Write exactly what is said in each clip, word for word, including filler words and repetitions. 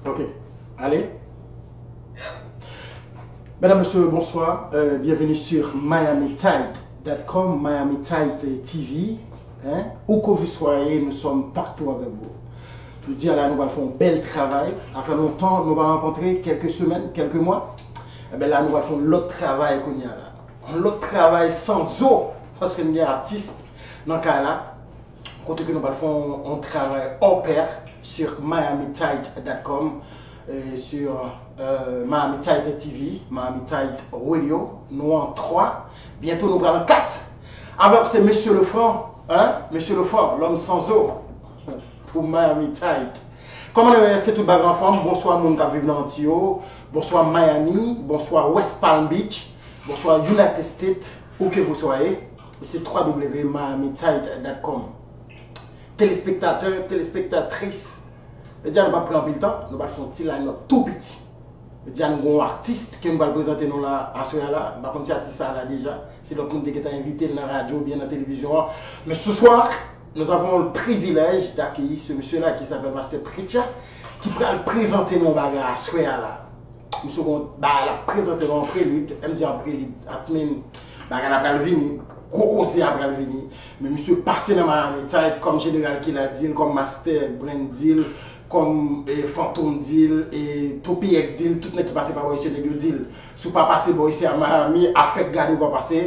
Ok. Allez. Mesdames, Messieurs, bonsoir. Euh, bienvenue sur Miami Tight dot com, Miami Tight T V. Hein? Où que vous soyez, nous sommes partout avec vous. Jodi a la, nou pral fè yon bèl travay. Sa fè lontan nou pa rankontre, kèlke semèn, kèlke mwa. Enben la, nou pral fè yon lòt travay kounye a la. Yon lòt travay san zo, paske n gen atis nan kay la. Kote ke nou pral fè yon, yon travay hors pair sur Miami Tight dot com, euh, sur euh, Miami Tight T V, Miami Tight Radio. Nou an twa, byento nou pral kat. Avèk se Mesye Lefran, hein? Mesye Lefran, lòm san zo pou Miami Tight. Kòman nou ye? Èske tout bagay anfòm? Bonswa moun k ap viv nan Antiyo, bonswa Miami, bonswa West Palm Beach, bonswa United States, où que vous soyez. E se twa w w w miami tight dot com. Telespektatè, telespektatris, jodi a nou p ap pran anpil tan, nou pral fè yon ti line-up tou piti. Jodi a nou gen yon atis ke nou pral prezante nou la aswè a la. M pa konn si atis sa la deja, si lòt moun te gentan envite l nan radyo oubyen nan televizyon an. Men ce soir, nous avons le privilège d'accueillir ce monsieur-là qui s'appelle Master Preacher, ki pral prezante nou yon bagay aswè a la. Misye gon bagay l ap prezante nou an prelid, lè m di an prelid, that mean bagay la pral vini, gwo koze a pral vini. Men misye pase nan Miami Tight, kòm Jeneral Kila di l, kòm Master Brand di l, kòm eh, Fantom di l, eh, Topi X di l, tout nèg ki pase pa bò isi nèg yo di l. Si w pa pase bò isi a Miami, afèk gade w pa pase.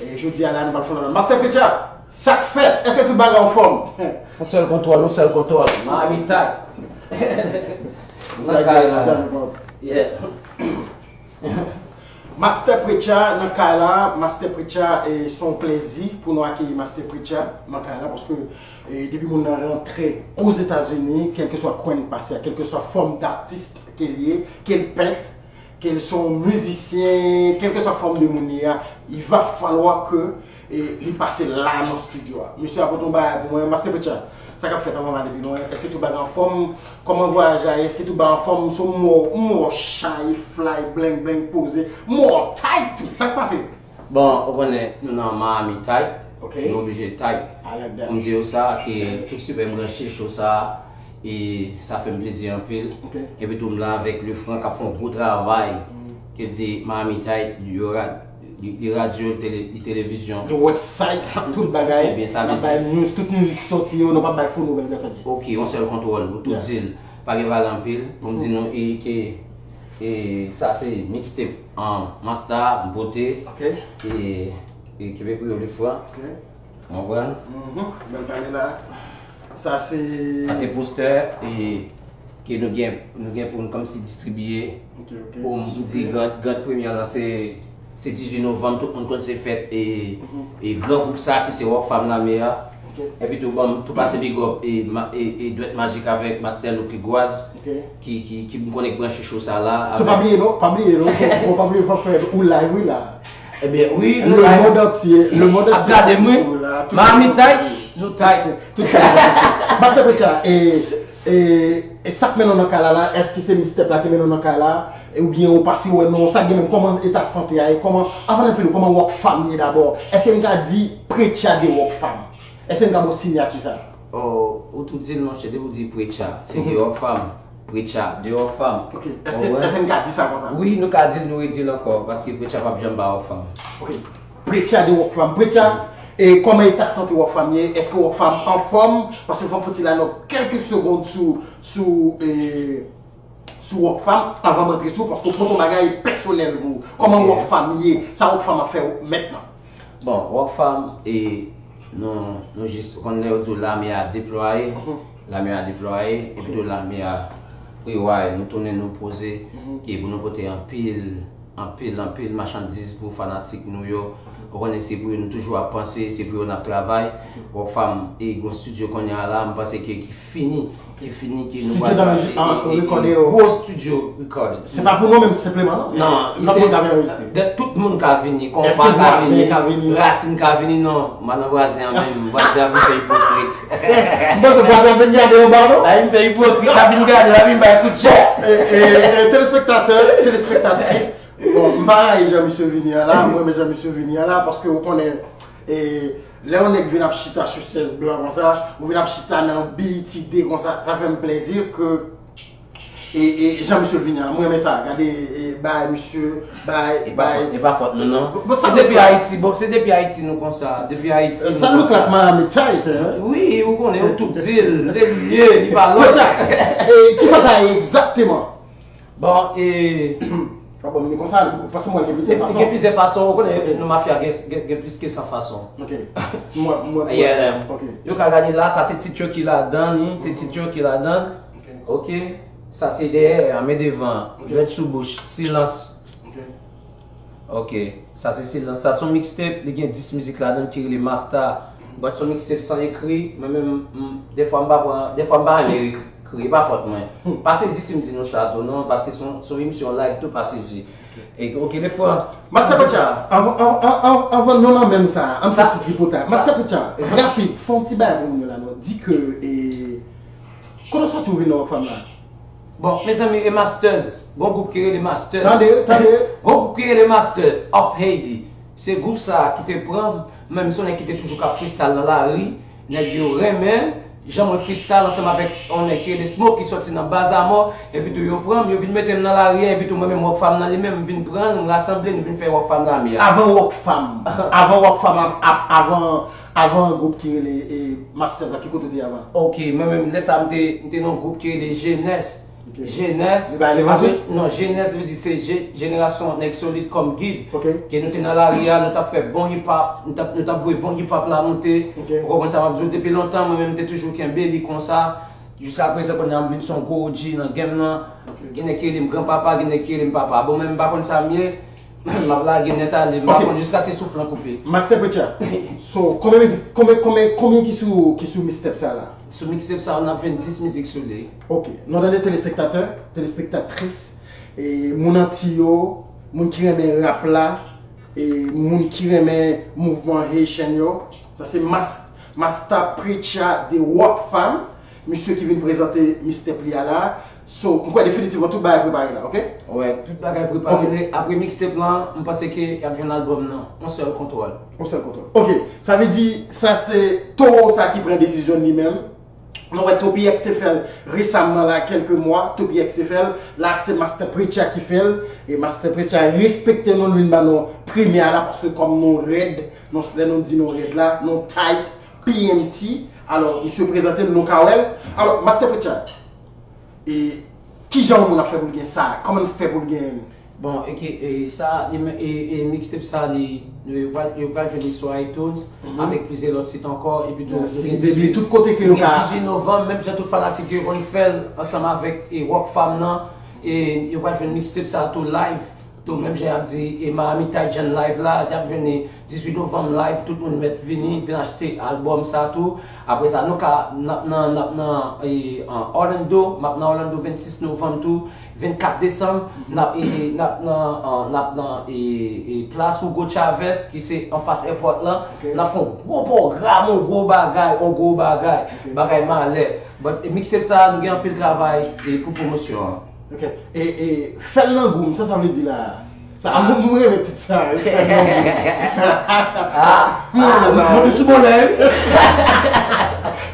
Eh, jodi a la, nou pral fè yon lòt. Master Preacher, sa k fèt? Èske tout bagay anfòm? Yon sèl kontwòl, yon sèl kontwòl. Miami Tight. Nan kay la. Yeah. Master Preacher nan kay la, Master Preacher, e se yon plezi pou nou akeyi Master Preacher nan kay la, paske e, depi moun nan rantre Ozetazini, kèlkeswa kwen l pase a, kèlkeswa fòm datis ke l ye, ke l pent, ke l se yon mizisyen, kèlkeswa fòm de moun li ye a, il va falloir que e, li pase la nan estidyo a. Mesye a pote yon bagay pou mwen. Master Preacher, sa k ap fèt anvan m ale pi lwen? Èske tout bagay anfòm? Kòman vwayaj la ye? Èske tout bagay anfòm? M wè w chay, fly, bling bling, poze. M wè w tight tou. Sa k pase? Bon, ou konnen, nou nan Miami tight. Ok. Nou oblije tight. I like that. Pou m di w sa, ke tout sipè m branche cho sa, e sa fè m plezi anpil. Ok. Epi tou m la avèk Lefran k ap fè yon gwo travay. Mm. Ke l di Miami tight, yo rad Li, li radyo, li tele, li televizyon. Li website, tout bagay. Ebyen, sa vle di. N ap bay news, tout news ki soti yo, nou p ap bay fo nouvèl, sa di. Ok, yon sèl kontwòl, nou tou di l. Pa gen bagay anpil, pou m di nou, e ke, e, sa se mixtape, an, Masta, m pote, e, e, Kebe Kreyòl Lefran. Ok. Ou konprann? Mhm. Bèl pale la. Sa se. Sa se postè, e, ke nou gen, nou gen pou n kòmsi distribiye. Ok, ok. Pou m di, gran, gran premye lan se, se dizuit novanm, tout moun konn se fèt e, e gran gwoup sa ki se Rockfam Lame a. Ok. Epi tou, ban m tou pase big up e, ma- e, e Dwèt Majik avèk Master Lou Kigwaz, ok, ki, ki, ki m konnen k branche cho sa la. So, pa bliye non, pa bliye non. Bon, pa bliye, pa fè ou live, wi, la. Ebyen, wi, nou live. Le monde entier, le monde entier ap gade m, wi. Miami tight, nou tight. Tout tight. Master Preacher, e, e, e sa k mennen w nan kay la la, èske se mixtape la ki mennen w nan kay la, e oubyen ou pase wè non, sa gen menm, kòman eta sante a ye, kòman, avan n anpil, kòman Rockfam ye dabò? Èske n ka di Preacher de Rockfam? Èske n ka ba w siyati sa? Oh, ou tou di l, monchè, depi w di Preacher, se de Rockfam. Preacher, de Rockfam. Ok. Èske, èske n ka di sa konsa? Wi, nou ka di l, nou redi l ankò, paske Preacher p ap janm ba Rockfam. Ok. Preacher de Rockfam. Preacher, e kòman eta sante Rockfam ye? Èske Rockfam anfòm? Paske fò m fè ti line up kèlke segond sou, sou, e, sou Rockfam, avan m antre sou, paske w pote yon bagay pèsonèl pou ou. Kòman Rockfam ye? Sa Rockfam ap fè mentnan? Bon, Rockfam, e, nou, nou jis, ou konn lè yo di w lame a deplwaye, lame a deplwaye, epi tou lame a preway, nou tounen nou poze, ki pou nou pote anpil, anpil, anpil machandiz pou fanatik nou yo. Ou konnen se pou yo nou toujou ap panse, se pou yo n ap travay. Rockfam, e, gon estidyo kounye a la, m panse ke ki fini, ki fini, ki nou pral pase, e, e, gwo studio recording. Se pa pou nou menm senpleman, non? Non, se, tout moun ka vini, konpa ka vini, Rasin ka vini, non, madan vwazen an menm, vwazen an vin fè ipokrit. M panse vwazen an vin gade anba, non? La vin fè ipokrit, la vin gade, la vin bay kout chè. E, e, e, telespektatè, telespektatris, bon, m pa rayi jan misye vini an la, m renmen jan misye vini an la, paske ou konnen, e, lè yon nèg vin ap chita sou chèz blan konsa, ou vin ap chita nan B E T de konsa, sa fè m plezi ke E, e jan misye vini an, mwen renmen sa. Gade, e, bay misye, bay, E pa bay. fòt, e pa fòt nou non. Bon, sa Se look depi la, Ayiti, bon, se depi Ayiti nou konsa. Depi Ayiti nou sa look la konsa. Miami tight, hein? Wi, ou konnen, ou tout di l, li ye, li pa lòt. Preacher, e, ki sa sa ye egzakteman? Bon, e Ah bon, men konsa, paske mwen gen plizyè Gen fason. gen plizyè fason, ou konnen nou mafya gen, gen, gen plis ke san fason. Ok. Mwen, mwen, Yeah. ok. Yo ka gade la, sa se tit yo ki ladan li, se tit yo ki ladan. Ok. Ok. Sa se dèyè, men devan, Ok. Dwèt sou bouch, silans. Ok. Ok. Sa se silans. Sa se yon mixtape, li gen dis mizik ladan ki rele Masta. But se yon mixtape san ekri, mwen menm, m- defwa m pa pran, defwa m pa renmen ekri, e pa fòt mwen. Pa sezi si m di nou sa tou non, paske se yon, se yon emisyon live tou, pa sezi. E ok, le fwa. Master Preacher, anvan, anvan, anvan, anvan nou nan menm sa, an Sa- fè ti tripotay. sa- Master Preacher, rapid, fè yon ti bagay pou moun yo la non. Di ke, e, kote w soti ou vin nan Rock Fam la? Bon, mezanmi, e Masters, gon gwoup ki rele Masters. Tande, tande. Gon gwoup ki rele Masters of Haiti. Se gwoup sa ki te pran, menm se yon nèg ki te toujou k ap freestyle nan lari, nèg yo renmen jan mwen freestyle ansanm avèk yon nèg ki rele Smoke ki soti nan Bazamò, epi tou yo pran m, yo vin mete m nan lari a, epi tou mwen menm Rock Fam nan li menm, m vin pran l, m rasanble, nou vin fè Rock Fam nan mi a. Avan Rock Fam, avan Rock Fam, av- av- avan, avan gwoup ki rele, e, Masters la, ki kote w te ye avan? Ok, mwen menm, lè sa m te, m te nan yon gwoup ki rele Jenès. Ok. Jenès. Se pa levanjil? Apre, non, Jenès vle di se je- jenerasyon nèg solid kòm gid. Ok. Ke nou te nan lari a, nou t ap fè bon hip hop, nou t ap, nou t ap voye bon hip hop la monte. Ok. Ou konprann sa m ap di w depi lontan, mwen menm m te toujou kenbe li konsa. Jiska prezan kounye a m vin se yon gwo O G nan game nan. Ok. Gen nèg ki rele m granpapa, gen nèg ki rele m papa. Bon, men m pa konn sa m ye. M ap lage nèt ale, m pa Ok. konn jiskaske souf lan koupe. Master Preacher. So, konbyen mizik, konbyen, konbyen, konbyen ki sou, ki sou mixtape sa la? Sou mixtape sa, n ap jwenn dis mizik sou li. Ok. Nou tande telespektatè, telespektatris, e moun Anti yo, moun ki renmen rap la, e moun ki renmen mouvman Haitian yo. Sa se Mas, Masta Preacher de Rock Fam, misye ki vin prezante mixtape li a la. So, m kwè definitivman tout bagay prepare la, ok? Wè, tout bagay prepare. Apre mixtape lan, m panse ke y ap jwenn albòm nan. On sèl kontwòl. On sèl kontwòl. Ok, sa vle di, sa se towo sa ki pran desizyon li menm. Nou wè Toby X te fè l resamman la, kèlke mwa, Toby X te fè l, la se Master Preacher ki fè l, e Master Preacher respekte nou, nou vin ba nou premye a la, paske kòm nou rèd, nou, lè nou di nou rèd la, nou tight, P M T, alò, misye prezante l, nou ka wè l. Alò, Master Preacher, e kijan yon moun ap fè pou l gen sa? Kòman l fè pou l gen? Bon, e ki, e sa, e, e, e mixtape sa, li, yo pral, yo pral jwenn li sou iTunes, avèk plizyè lòt sit ankò, epi tou, nou gen Depi tout kote ke yo ka. Dizuit novanm, menm jan tout fanatik yo konn fè l ansanm avèk e Rock Fam nan, e yo pral jwenn mixtape sa tou live, tou menm jan y ap di e Miami Tight Jan live la, y ap jwenn li dizuit novanm live, tout moun mèt vini, vin achte albòm sa tou. Apre sa, nou ka, n ap nan, n ap nan e, an Orlando, m ap nan Orlando vennsis novanm tou, vennkat desanm, n ap, e, n ap nan, an, n ap nan e, e, Plas Hugo Chavez, ki se anfas èpòt lan. N ap fè yon gwo pwogram, yon gwo bagay, yon gwo bagay. Bagay malè. But, e, mixtape sa, nou gen anpil travay e, pou pwomosyon an. Ok. E, e, fè l nan gou m, sa sa vle di la? Sa, mwen, mwen renmen tit sa. Fè l nan gou m. Ah, Mwen renmen sa. Mwen sou bonè, wi.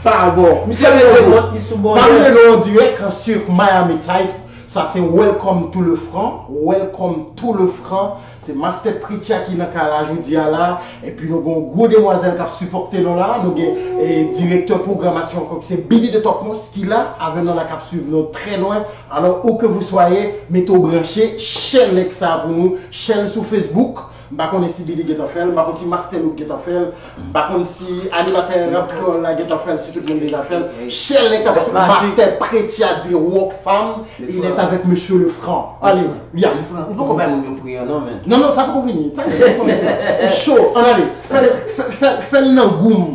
Sa bon. Misye rele mwen, li sou M ap bonè. rele w an dirèk sur Miami Tight. Sa se Welcome to le Franc. Welcome to le Franc. Se Master Preacher ki nan kay la jodi a la. Epi nou gen yon gwo demwazèl k ap sipòte nou la. Nou gen e, direktè pwogramasyon ankò ki se Billy de Topmos ki la avè nou la k ap swiv nou trè lwen. Alò, où que vous soyez, mete w branche, share link sa pou nou, share l sou Facebook. M pa konnen si Billy gentan fè l, m pa konn si Master Look gentan fè l, m pa konn si animatè rap kreyòl la gentan fè l, si tout moun deja fè l. Share link la, paske Master Preacher de Rock Fam, il est avec Monsieur Lefranc. Ale, ya. Ou poko bay moun yo pri an non, men. Non, non, sa poko vini. Talè, ou cho, ann ale. Fè, fè, fè, fè l nan gou m.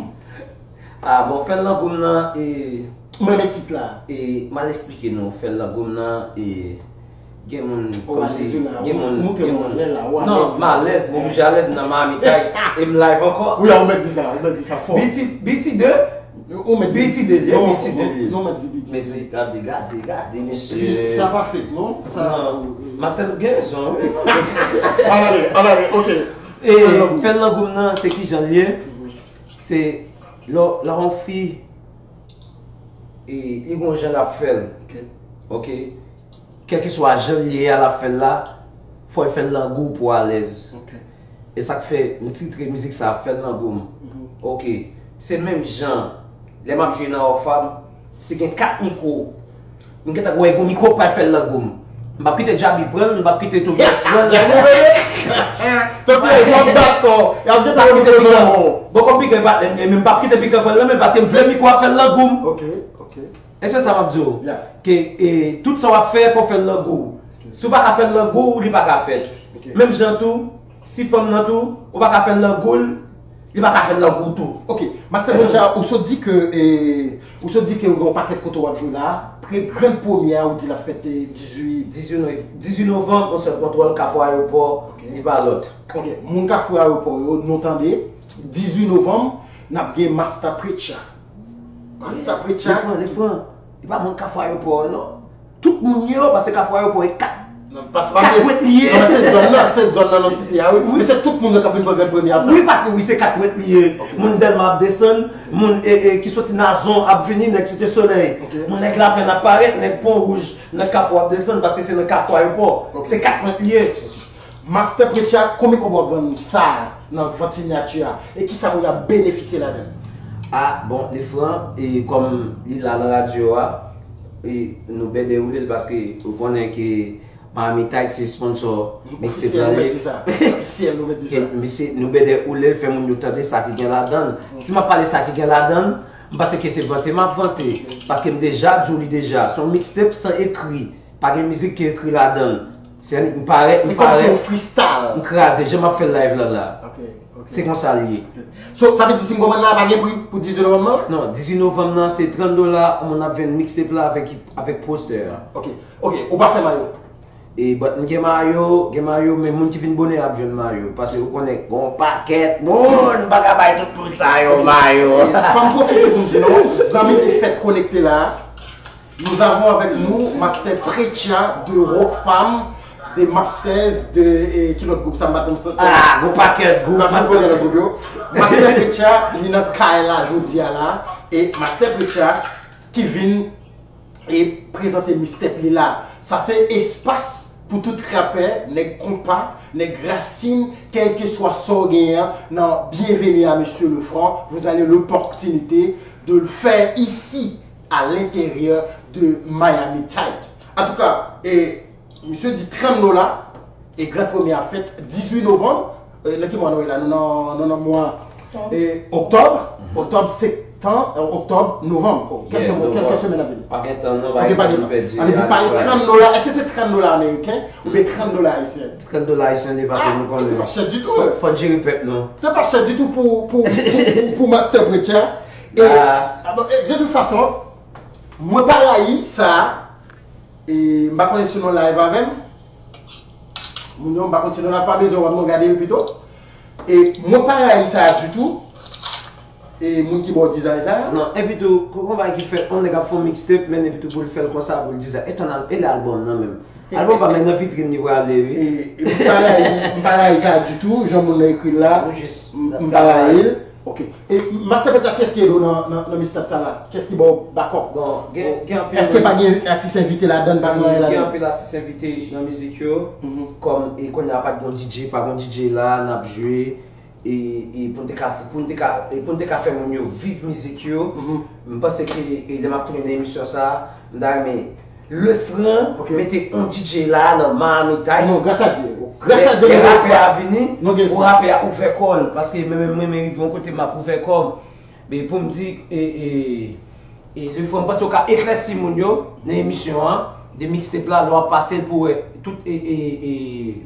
Ah, bon, fè l nan gou m nan, e, Mwen renmen tit la. e, m al eksplike nou, fè l nan gou m nan, e, gen moun, Oh, kòmsi, alèz la, gen moun, ou montre gen mwen moun. lè la, ou Non, alèz. M alèz, m oblije alèz nan Miami Tight, e m live ankò. Wi, ou mèt di sa, ou mèt di sa fò. B T, B T de, Ou mèt di B T de, non, B T de. Non, mèt di B T. Mesye, gade, gade, gade, mesye. Epi, sa pa fake, non? Sa. Non, Master Look gen rezon, wi. Ann ale, ann ale, ok. E fè l nan gou m nan, se ki jan l ye? Se lè, lè yon fi, e, li gon jan l ap fè l. Ok. Ok. kèlkeswa jan l ye a, l ap fè l la, fò l fè l nan gou pou alèz. E sa k fè m titre mizik sa a Fè l nan gou m. Ok. Se menm jan, lè m ap jwe nan Rockfam, si gen kat mikwo, m gentan wè gon mikwo k pral fè l nan gou m. M p ap kite Djaby pran l, m p ap kite Toby X pran l. Tanpri, m ap bat kò. Y ap gentan wè mikwo nan men w. Bon, kòm pikan patnè m ye, men m p ap kite pikan pran l nan men l, paske m vle mikwo a fè l nan gou m. Ok, ok. Èske sa m ap di w? Ke, e, tout sa w ap fè, fò w fè l nan gou w. Si w pa ka fè l nan gou w, li pa ka fèt. Menm jan tou, si fanm nan tou, ou pa ka fè l nan gou l, li pa ka fè l nan gou w tou. Ok, Master Preacher, ou sot di ke, e, ou sot di ke gen yon pakèt kote w ap jwe la. Pre-, grenn premyè a, ou di l ap fèt, e, dizuit. Dizuit novanm, on sèl kontwòl, Kafou Ayewopò, li pa lòt. Ok, moun Kafou Ayewopò yo, nou tande, dizuit novanm, n ap gen Master Preacher. Master Preacher. Lefran, Lefran, li pa moun Kafou Ayewopò non. Tout moun yo, paske Kafou Ayewopò e kat. Kat pwent li ye. Non, se zòn nan, se zòn nan, nan site a, wi. Men se tout moun yo k ap vin pran grenn premyè a sa. Wi, paske wi, se kat pwent li ye. Moun Dèlma ap desann, moun, e, e, ki soti Nazon ap vini, nèg Site Solèy. Moun nèg Laplèn ap parèt, nèg Pon Wouj, nan Kafou ap desann, paske se nan Kafou Ayewopò. Se kat pwent li ye. Master Preacher, konbyen kòb w ap vann sa a nan vant sinyati a? E kisa moun yo ap benefisye ladan l? Ah, bon, Lefran, e kòm li la nan radyo a, e nou bèdè woule l paske ou konnen ke Miami Tight se sponsor mixtape la li ye. Ofisyèl, nou mèt di sa. Ofisyèl, nou mèt di sa. Misye, nou bèdè woule l, fè moun yo tande sa ki gen ladan l. Si m ap pale sa ki gen ladan l, m panse ke se vante m ap vante, paske m deja di w li deja, se yon mixtape san ekri. Pa gen mizik ki ekri ladan l. Se annik m parèt, m parèt. Se kòmsi yon freestyle. M kraze, jan m ap fè live la la. Ok, ok. Se konsa l ye. Ok. So, sa vle di si m konprann la, pa gen pri pou dizuit novanm nan? Non, dizuit novanm nan, se trant dola, moun ap jwenn mixtape la avèk, avèk postè a. Ok, ok, ou pa fè mayo? E, but m gen mayo, gen mayo, men moun ki vin bonè ap jwenn mayo. Paske ou konnen, gon pakèt moun, m pa ka bay tout moun sa yo mayo. E, fò m pwofite pou m di nou, zanmi te fèk konekte la. Nous avons avec nous Master Preacher de Rockfam, de Masters, de, e, ki lòt gwoup sa m pa konn sa. Ah, gon pakèt gwoup. Master Preacher, li nan kay la jodi a la. E Master Preacher ki vin e prezante mixtape li la. Sa se espas pou tout rapè, nèg konpa, nèg rasin, kèlkeswa sa w genyen an, nan Bienvenue à Monsieur Lefranc, vous avez l'opportunité de le faire ici, à l'intérieur de Miami Tight. Antouka, e, misye di trant dola, e grenn premyè a fèt dizuit novanm, e, nan ki mwa nou ye la? Nou nan, nou nan mwa, e, oktòb, oktòb, septanm, e, oktòb, novanm. Kèlke mwa, kèlke semèn ap vini. Pa gen tan non, pa gen tan pou pèdi. Sa vle di pa gen trant dola, èske se trant dola ameriken oubyen trant dola ayisyen? Trant dola ayisyen li, paske nou konnen. Se pa chè ditou. Fò n jere pèp nou. Se pa chè ditou pou, pou, pou, pou Master Preacher. E, ah bon, e, de tout fason, mwen pa rayi sa. E, m pa konnen si nou live avè m. Moun yo, m pa konn si nou live, pa bezwen wè m non, gade yo pito. E, mwen pa rayi sa a ditou. E, moun ki ba w dizay sa a. Non, epi tou, gon bagay ki fèt, yon nèg ap fè yon mixtape, men epi tou pou l fè l konsa, pou l dizay. E tann al-, e lè albòm nan menm? Albòm pa menm nan vitrin li prale, wi. E, e m pa rayi, m pa rayi sa a ditou, jan moun nan ekri l la, m, m pa rayi l. Ok. E Master Preacher, kiyès ki ede w nan, nan, nan mixtape sa la? Kiyès ki ba w bakòp? Bon, gen, gen anpil. Èske pa gen atis envite ladan l, pa gen anyen ladan l? Gen anpil atis envite nan mizik yo. Kòm, e kounye a pa t gon D J, pa gon D J la, n ap jwe. E, e pou n te ka, pou n te ka, e pou n te ka fè moun yo viv mizik yo, m panse ke, e lè m ap tounen nan emisyon sa a, m ta renmen Lefran mete yon D J la nan Miami Tight. Non, gras a Dye. Gras a Dye, lè rapè a vini, pou rapè a ouvè kò l. Paske mwen menm, mwen menm rive yon kote m ap ouvè kò m. Men pou m di, e, e, e Lefran, m panse w ka eklèsi moun yo nan emisyon an, de mixtape la, lè w ap pase l pou wè tout, e, e, e,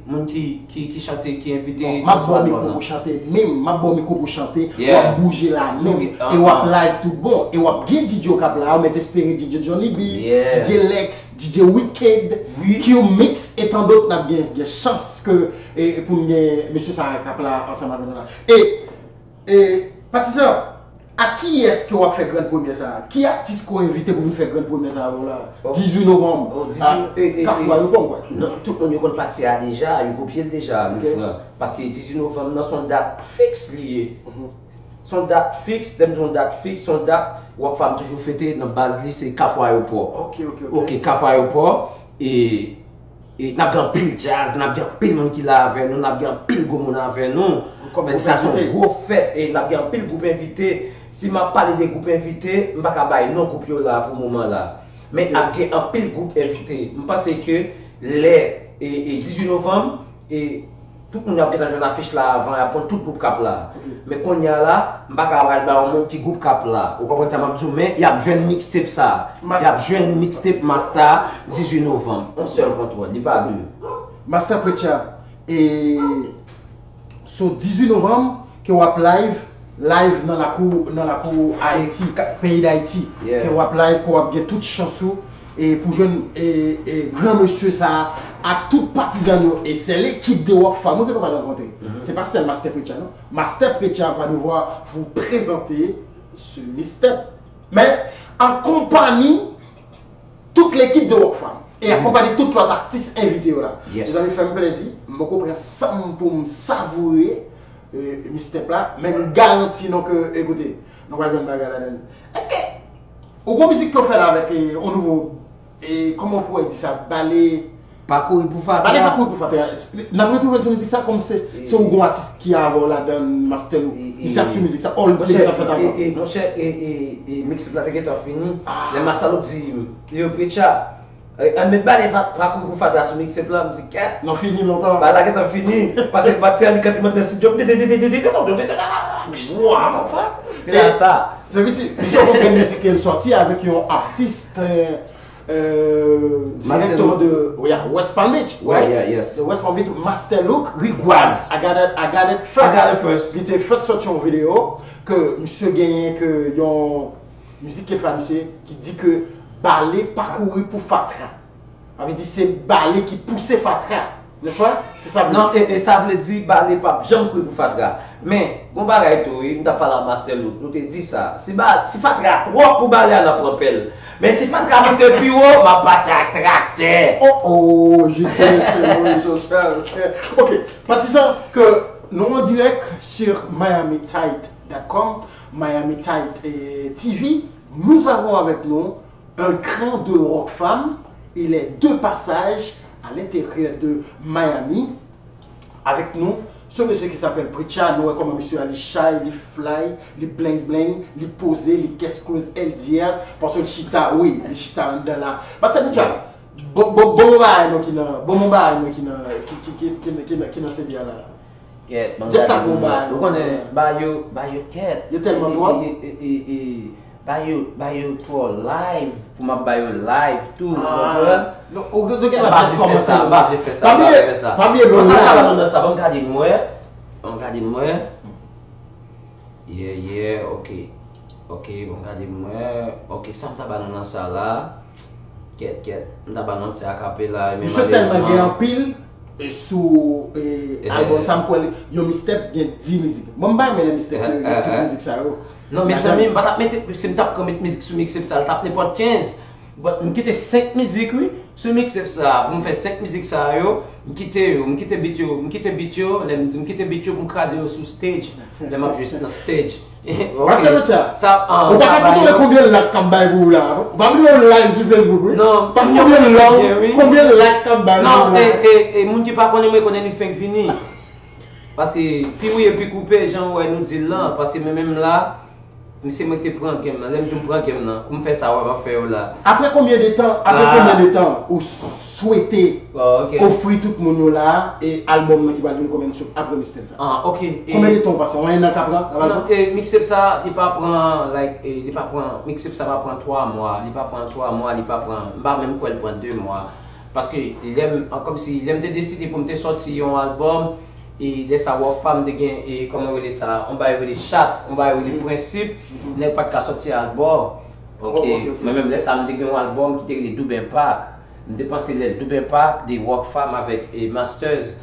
moun ki, ki, ki chante, ki envite. Bon, m ap ba w mikwo pou chante menm, m ap ba w mikwo pou chante, w ap bouje la menm, e w ap live tout bon, e w ap gen D J w k ap la, ou mèt espere D J Johnny B, D J Lex, D J Wicked, Q-Mix, e tan dòt n ap gen, gen chans ke, e, e pou n gen mesye sa a k ap la ansanm avè nou la. E, e, Patizan, a kiyès ke w ap fè grenn premyè sa a? Ki atis ke w envite pou vin fè grenn premyè sa a pou w la? Dizuit novanm. Kafou Ayewopò, m kwè. Non, tout moun yo konn pati a deja, yo kopye l deja, Lefran. Paske dizuit novanm nan se yon dat fiks li ye. Se yon dat fiks, lè m di yon dat fiks, se yon dat Rockfam toujou fete nan baz li, se Kafou Ayewopò. Ok, ok, ok. Ok, Kafou Ayewopò. e, e n ap gen anpil djaz, n ap gen anpil moun ki la avè nou, n ap gen anpil gwo moun avè nou. Men sa se yon gwo fèt, e n ap gen anpil gwoup envite. Si m ap pale de gwoup envite, m pa ka bay non gwoup yo la pou moman la. Men ap gen anpil gwoup envite. M panse ke lè, e, e dizuit novanm, e tout moun ap gentan jwenn afich la avan, y ap konn tout gwoup k ap la. Men kounye a la, m pa ka pral ba yon moun ki gwoup k ap la. Ou konprann sa m ap di w, men y ap jwenn mixtape sa. Y ap jwenn mixtape Masta dizuit novanm. Yon sèl kontwòl, li pa de. Master Preacher, e sou dizuit novanm ke w ap live, live nan lakou, nan lakou Ayiti, peyi Dayiti, ke w ap live, ke w ap gen tout chans ou, e pou jwenn, e, e gran mesye sa a ak tout patizan yo, e se lekip de Rockfam wi ke nou pral rankontre. Se pa sèl Master Preacher non. Master Preacher va devoir vous présenter ce mixtape, men an konpanyi tout lekip de Rockfam e akonpanye tout lòt atis envite yo la. Mezanmi, fè m plèzi, m poko pran san m pou m savoure, e, mixtape la, men m garanti nou ke, ekoute, nou pral jwenn bagay ladan l. Èske ou gon mizik ke w fè la avèk, e, yon nouvo, e, kòman w pou di sa, bale, pa kouri pou fatra. Bale pa kouri pou fatra. N ap retwouve l sou mizik sa kòm se, se yon gwo atis ki avè w ladan, Master Lou. Misye ap sou mizik sa, all te gentan fèt avan. Monchè, e, e, e, mixtape la te gentan fini. Lè Master Lou di, yo, Preacher, e, ann met bale pa, pa kouri pou fatra sou mixtape la, m di, kèt. Non, fini lontan. Bagay la gentan fini. Paske pati a li kanpe nan estidyo. Waw! Sa vle di, misye gon grenn mizik ke l sòti avèk yon atis, e, e, direktman de, yeah, West Palm Beach, right? De West Palm Beach, Master Look. Rigwaz. I got it, I got it first. Li te fèk sòti yon videyo ke misye genyen ke yon mizik ke fè misye ki di ke bale pa kouri pou fatra. Sa vle di se bale ki pouse fatra, nèspa? Se sa vle di. Non, e, e sa vle di bale p ap janm kouri pou fatra. Men, gon bagay tou, wi, m t ap pale a Master Look, nou te di sa. Si ba, si fatra twòp pou bale a, n ap pran pèl. Men si fatra monte pi wo, m ap pase ak traktè. Oh, oh, Jitès, Jean Charles. Ok, patizan, ke nou an dirèk sur miami tight dot com, Miami Tight, eh, T V. Nous avons avec nous un cran de Rockfam. Il est de passage à l'intérieur de Miami. Avec nous, ce monsieur qui s'appelle Preacher, nou wè kòman misye a, li chay, li fly, li bling bling, li poze, li cash close L D R, paske li chita, wi, li chita anndan la. Master Preacher, bon, bon, bon bagay nou ki nan, bon, bon bagay nou ki nan, ki, ki nan C D A la. Kèt, ban m gade pou mwen. Ou konnen, ba yo, ba yo kèt. Yo tèlman twòp. E, e, e, e, e, ba yo, ba yo twò live pou m ap ba yo live tou, ou konprann? Non, ou gen, ou gen dwa jis kòmanse. M pa vle fè sa, m pa vle fè sa, m pa vle fè sa. Ban m sa ta ba nou nan sa, ban m gade m wè. Ban m gade m wè. Yeah, yeah, ok. Ok, bon, gade m wè. Ok, sa m ta ba nou nan sa la. Kèt, kèt. M ta ba nou ti akapela, men malèrezman. Misye tèlman gen anpil, e, sou, e, albòm sa, m kwè li, yon mixtape gen dis mizik. Bon, m pa renmen lè mixtape yo gen tout mizik sa yo. Non, mezanmi, m pa t ap mete, si m t ap pran met mizik sou mixtape sa, l t ap nenpòt kenz. But m kite senk mizik, wi. Sou mixtape sa, pou m fè senk mizik sa yo, m kite yo, m kite beat yo, m kite beat yo, lè m di m kite beat yo pou m kraze yo sou stage, lè m ap jwe nan stage. Ok. Master Preacher, sa, ou pa ka kontwole konbyen like k ap bay pou ou la, non? Ou pa bliye w live sou Facebook, wi. Non, pa konbyen love, konbyen like k ap bay pou ou la. Non, e, e, e, moun ki pa konnen mwen, konnen li fenk vini. Paske pi wouye, pi koupe, jan w wè nou di l lan, paske mwen menm la, se mwen ki te pran game nan. Lè m di w m pran game nan, pou m fè sa w wè m ap fè yo la. Apre konbyen de tan, apre konbyen de tan ou swete ofri tout moun yo la, e albòm nan ki pral vini konbyen sou apre mixtape sa? Ah, ok. Konbyen de tan ou pase? Yon ennan k ap pran, k ap al pran? Non, e, mixtape sa, li pa pran, like, e, li pa pran, mixtape sa pa pran twa mwa, li pa pran twa mwa, li pa pran, m pa menm kwè l pran de mwa. Paske lè m, an, kòmsi, lè m te deside pou m te sòti yon albòm, e lè sa Rockfam te gen, e kòman yo rele sa, yon bagay yo rele chat, yon bagay yo rele prensip, nèg pa t ka sòti albòm. Ok, mwen menm lè sa m te gen yon albòm ki te rele Double Impact. M te panse lè Double Impact de Rockfam avèk, e, Masters,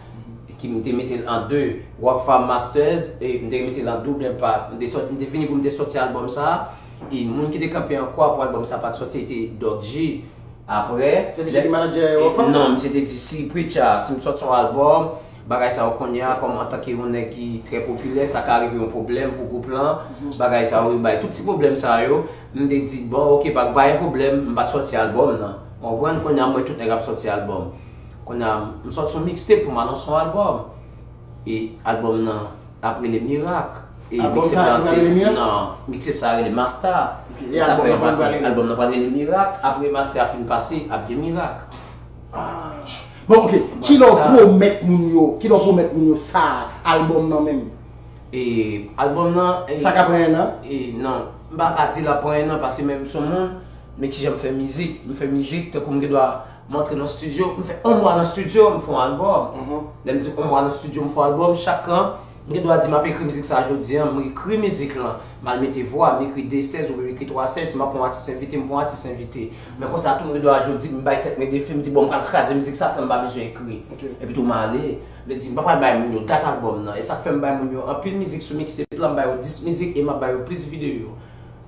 ki m te mete l an de, Rockfam Masters, e m te mete l an Double Impact. M te sòti, m te vini pou m te sòti albòm sa, e moun ki te kanpe an kwa pou albòm sa pa t sòti, se te Doc G. Apre, se misye ki manadjè Rockfam? Non, misye te di si Preacher, si m sòti yon albòm, bagay sa yo kounye a, kòm antanke yon nèg ki trè popilè, sa ka rive yon pwoblèm pou gwoup lan, bagay sa yo, yo bay tout ti pwoblèm sa yo. M te di, bon, ok, pa, pa gen pwoblèm, m pa t sòti albòm nan. Ou konprann? Kounye a, m wè tout nèg ap sòti albòm. Kounye a, m sòti yon mixtape pou m anonse yon albòm. E albòm nan ap rele Mirak. E albòm mixtape sa la ap rele Mirak? Non, mixtape sa a rele Masta. E sa fè albòm nan pral rele Mirak. Apre Masta a fin pase, ap gen Mirak. Bon, ok. Kilè w pwomèt moun yo, kilè w pwomèt moun yo sa, albòm nan menm? E albòm nan. Sa ka pran en an? E non, m pa ka di l ap pran en an paske menm m se yon moun, men ki jan m fè mizik. M fè mizik tankou m gen dwa m antre nan estidyo, m fè yon mwa nan estidyo, m fè yon albòm. Lè m di yon mwa nan estidyo, m fè yon albòm, chak an, m gen dwa di m ap ekri mizik sa jodi an, m ekri mizik lan, m al mete vwa, m ekri de sèz oubyen m ekri twa sèz, si m ap pran yon atis envite, m pran yon atis envite. Men konsa tou m gen dwa jodi m bay tèt mwen defi, m di bon m pral kraze mizik sa san m pa bezwen ekri. Epi tou m ale. Vle di m pa pral bay moun yo dat albòm nan. E sa k fè m bay moun yo anpil mizik sou mixtape la, m ba yo dis mizik e m ap ba yo plis videyo.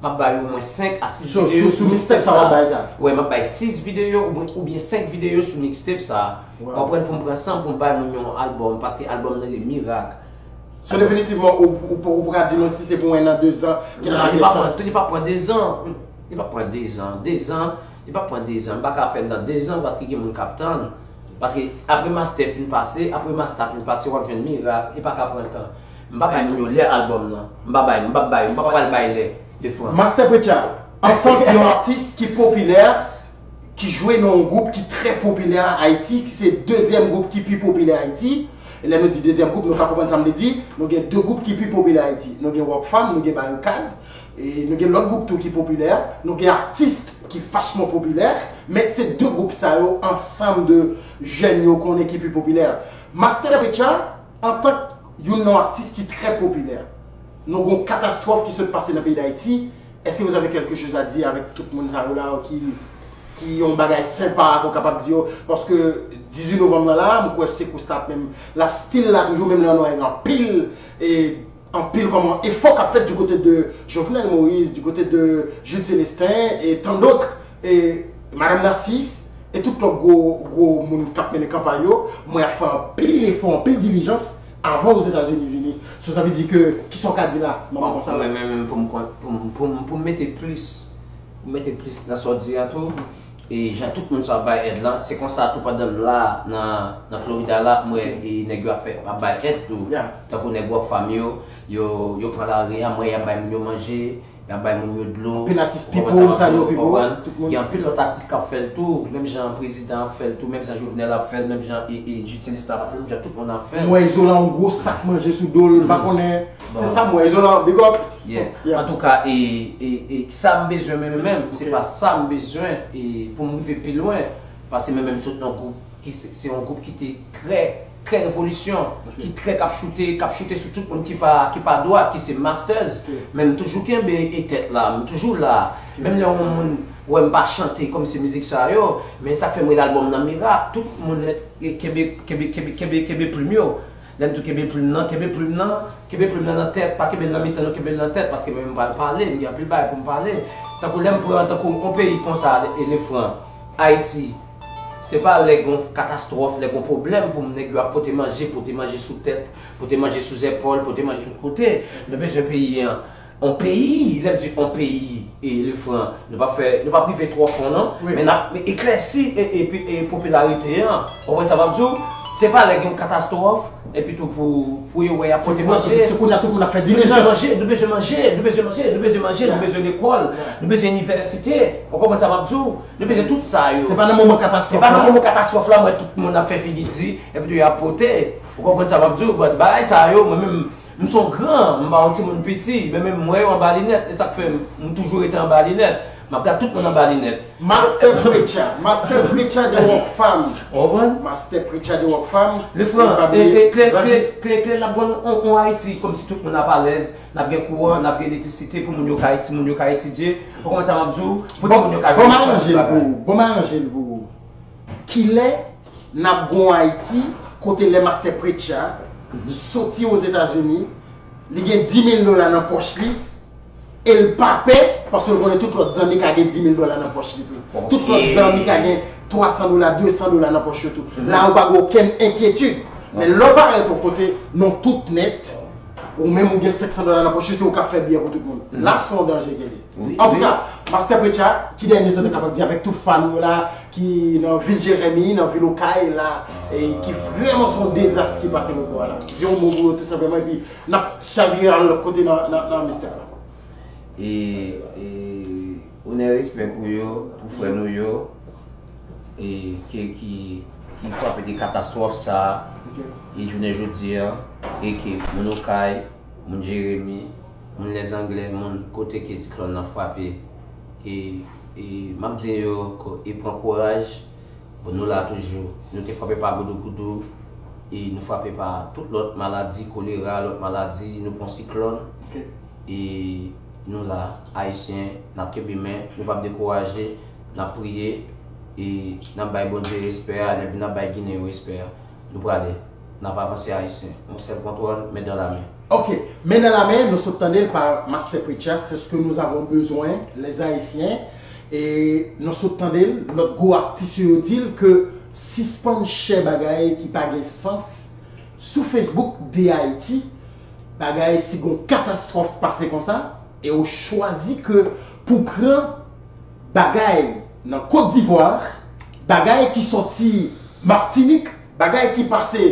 M ap ba yo omwen senk a sis videyo sou mixtape sa. Wè, m ap bay sis videyo oubyen senk videyo sou mixtape sa. Ou konprann, pou m pran san pou m bay moun yo yon albòm, paske albòm nan rele Mirak. So definitivman ou ou ou pral di nou si se pou en an, de zan ki nan apre sa. Li p ap pran de zan. Li p ap pran de zan. De zan, li p ap pran de zan. M pa ka fè l nan de zan paske gen moun k ap tann. Paske apre Masta fin pase, apre Masta fin pase, w ap jwenn Mirak, li pa ka pran tan. M pa bay moun yo lè albòm nan. M pa bay, m p ap bay, m pa pral bay lè. Lefran. Master Preacher, antank yon atis ki popilè, ki jwe nan yon gwoup ki trè popilè an Ayiti, ki se dezyèm gwoup ki pi popilè Ayiti. E lè nou di dezyèm gwoup, nou ka konprann sa m vle di. Nou gen de gwoup ki pi popilè Ayiti. Nou gen Rockfam, nou gen Barikad, e nou gen lòt gwoup tou ki popilè. Nou gen atis ki vachman popilè. Men se de gwoup sa yo ansanm de jèn yo konnen ki pi popilè. Master Preacher, antank youn nan atis ki trè popilè, nou gen yon katastwòf ki sot pase nan peyi Dayiti. Est-ce que vous avez quelque chose à dire avec tout moun sa yo la ki ki yon bagay senpa ke w kapab di yo? Paske dizuit novanm nan la, m kwè sekous la ap menm, l ap still la toujou, menm lè nou wè gen anpil e anpil kòman efò k ap fèt du côté de Jovenel Moïse, du côté de Jude Célestin et tant d'autres, e Madame Narcisse, e tout lòt gwo gwo moun k ap mennen kanpay yo, m wè y ap fè anpil efò, anpil dilijans avan Ozetazini vini. So sa vle di ke, kisa w ka di la, manman konsa la? Mwen menm pou m pou m pou m pou m mete plis, pou m mete plis nan sa w di a tou, e jan tout moun sa ap bay èd lan, se konsa tou pandan m la nan nan Florida la, m wè e nèg yo ap fè ap bay èd tou. Tankou nèg Rockfam yo, yo yo pran lari a, m wè y ap bay moun yo manje, y ap bay moun yo dlo. Anpil atis pipo, sa yo pipo, tout moun. Gen anpil lòt atis k ap fè l tou, menm jan prezidan ap fè l tou, menm jan Jovenel ap fè l, menm jan e e Jude Célestin ap fè l, menm jan tout moun ap fè l. M wè Izolan yon gwo sak manje sou do l, m pa konnen. Se sa m wè, Izolan, big up. Yeah. Antouka, e e e sa m bezwen menm menm, se pa sa m bezwen e pou m rive pi lwen, paske menm menm sot nan gwoup ki se se yon gwoup ki te trè trè revolisyon, ki trè k ap choute, k ap choute sou tout moun ki pa ki pa dwat, ki se Masters. Men m toujou kenbe e tèt la, m toujou la. Menm lè yon moun wè m pa chante kòm se mizik sa yo, men sa k fè m rele albòm nan Mirak, tout moun kenbe kenbe kenbe kenbe kenbe plim yo. Lè m di w kenbe plim nan, kenbe plim nan, kenbe plim nan nan tèt, pa kenbe l nan mitan non, kenbe l nan tèt, paske mwen menm m pral pale, m gen anpil bagay pou m pale. Tankou lè m pran tankou yon peyi konsa, e Lefran, Ayiti, se pa lè gen yon katastwòf, lè gen yon pwoblèm pou m nèg yo ap pote manje, pote manje sou tèt, pote manje sou zèpòl, pote manje tout kote. Nou bezwen peyi an. On peyi, lè m di on peyi, e Lefran, nou p ap fè, nou p ap rive twò fon non, men n ap eklèsi e, e, e popilarite an. Ou konprann sa m ap di w? Se pa lè gen yon katastwòf, epi tou pou, pou yo wè y ap pote manje. Se kounye a tout moun ap fè dilijans. Nou bezwen manje, nou bezwen manje, nou bezwen manje, nou bezwen manje, nou bezwen lekòl, nou bezwen inivèsite. Ou konprann sa m ap di w? Nou bezwen tout sa yo. Se pa nan moman katastwòf la. Se pa nan moman katastwòf la, m wè tout moun ap fè figi di, epi tou y ap pote. Ou konprann sa m ap di w? But bagay sa yo, mwen menm, M se yon gran, m pa yon timoun piti, men menm m wè yo anba linèt, e sa k fè m, m toujou rete anba linèt. M ap gad tout moun anba linèt. Master Preacher, Master Preacher de Rockfam. Ou konprann? Master Preacher de Rockfam. Lefran, e, e, klè, klè, klè, klè, n ap gen yon, yon Ayiti, kòmsi tout moun ap alèz, n ap gen kouran, n ap gen elektrisite pou moun yo ka, timoun yo ka etidye. Ou konprann sa m ap di w? Pou timoun yo ka viv. Bon, m aranje l pou ou, bon, m aranje l pou ou. Kilè n ap gen yon Ayiti kote lè Master Preacher soti Ozetazini, li gen di mil dola nan pòch li, e l pa pè, paske l konnen tout lòt zanmi ka gen di mil dola nan pòch li tou. Tout lòt zanmi ka gen twa san dola, de san dola nan pòch yo tou. La yo pa gen okenn enkyetid. Men lè w parèt yon kote, non tout nèt, Ou menm ou gen senk san dola nan pòch ou, se ou k ap fè biyè pou tout moun. La se yon danje ke li ye. Antouka, Master Preacher, ki dènye sa w ta kapab di avèk tout fan ou yo la, ki nan vil Jeremi, nan vil Okay la, e ki vrèman se yon dezas ki pase lòt bò a la. Di yon mo pou yo tou senpleman, epi n ap chavire al lòt kote nan, nan, nan mistè la. E, e onè respè pou yo, pou frè nou yo, e ke ki, ki frape de katastwòf sa a, e jounen jodi a, e ke moun Okay, moun Jeremi, moun Lèzanglè, moun kote ke siklòn nan frape, ke e, m ap di yo ke e pran kouraj. Bon, nou la toujou. Nou te frape pa goudougoudou, e nou frape pa tout lòt maladi, kolera, lòt maladi, nou pran siklòn. E nou la, Ayisyen, n ap kenbe men, nou p ap dekouraje, n ap priye, e n ap bay Bondye respè a, epi n ap bay Ginen yo respè a. Nou prale, n ap avanse Ayisyen. Yon sèl kontwòl, men dan la men. Ok, men dan la men, nou sot tande l pa Master Preacher, c'est ce que nous avons besoin, les Haïtiens. E nou sot tande l, lòt gwo atis yo, yo di l ke sispann share bagay ki pa gen sans sou Facebook de Ayiti, bagay si gon katastwòf pase konsa, e ou chwazi ke pou pran bagay nan Kot Divwa, bagay ki sòti Matinik, bagay ki pase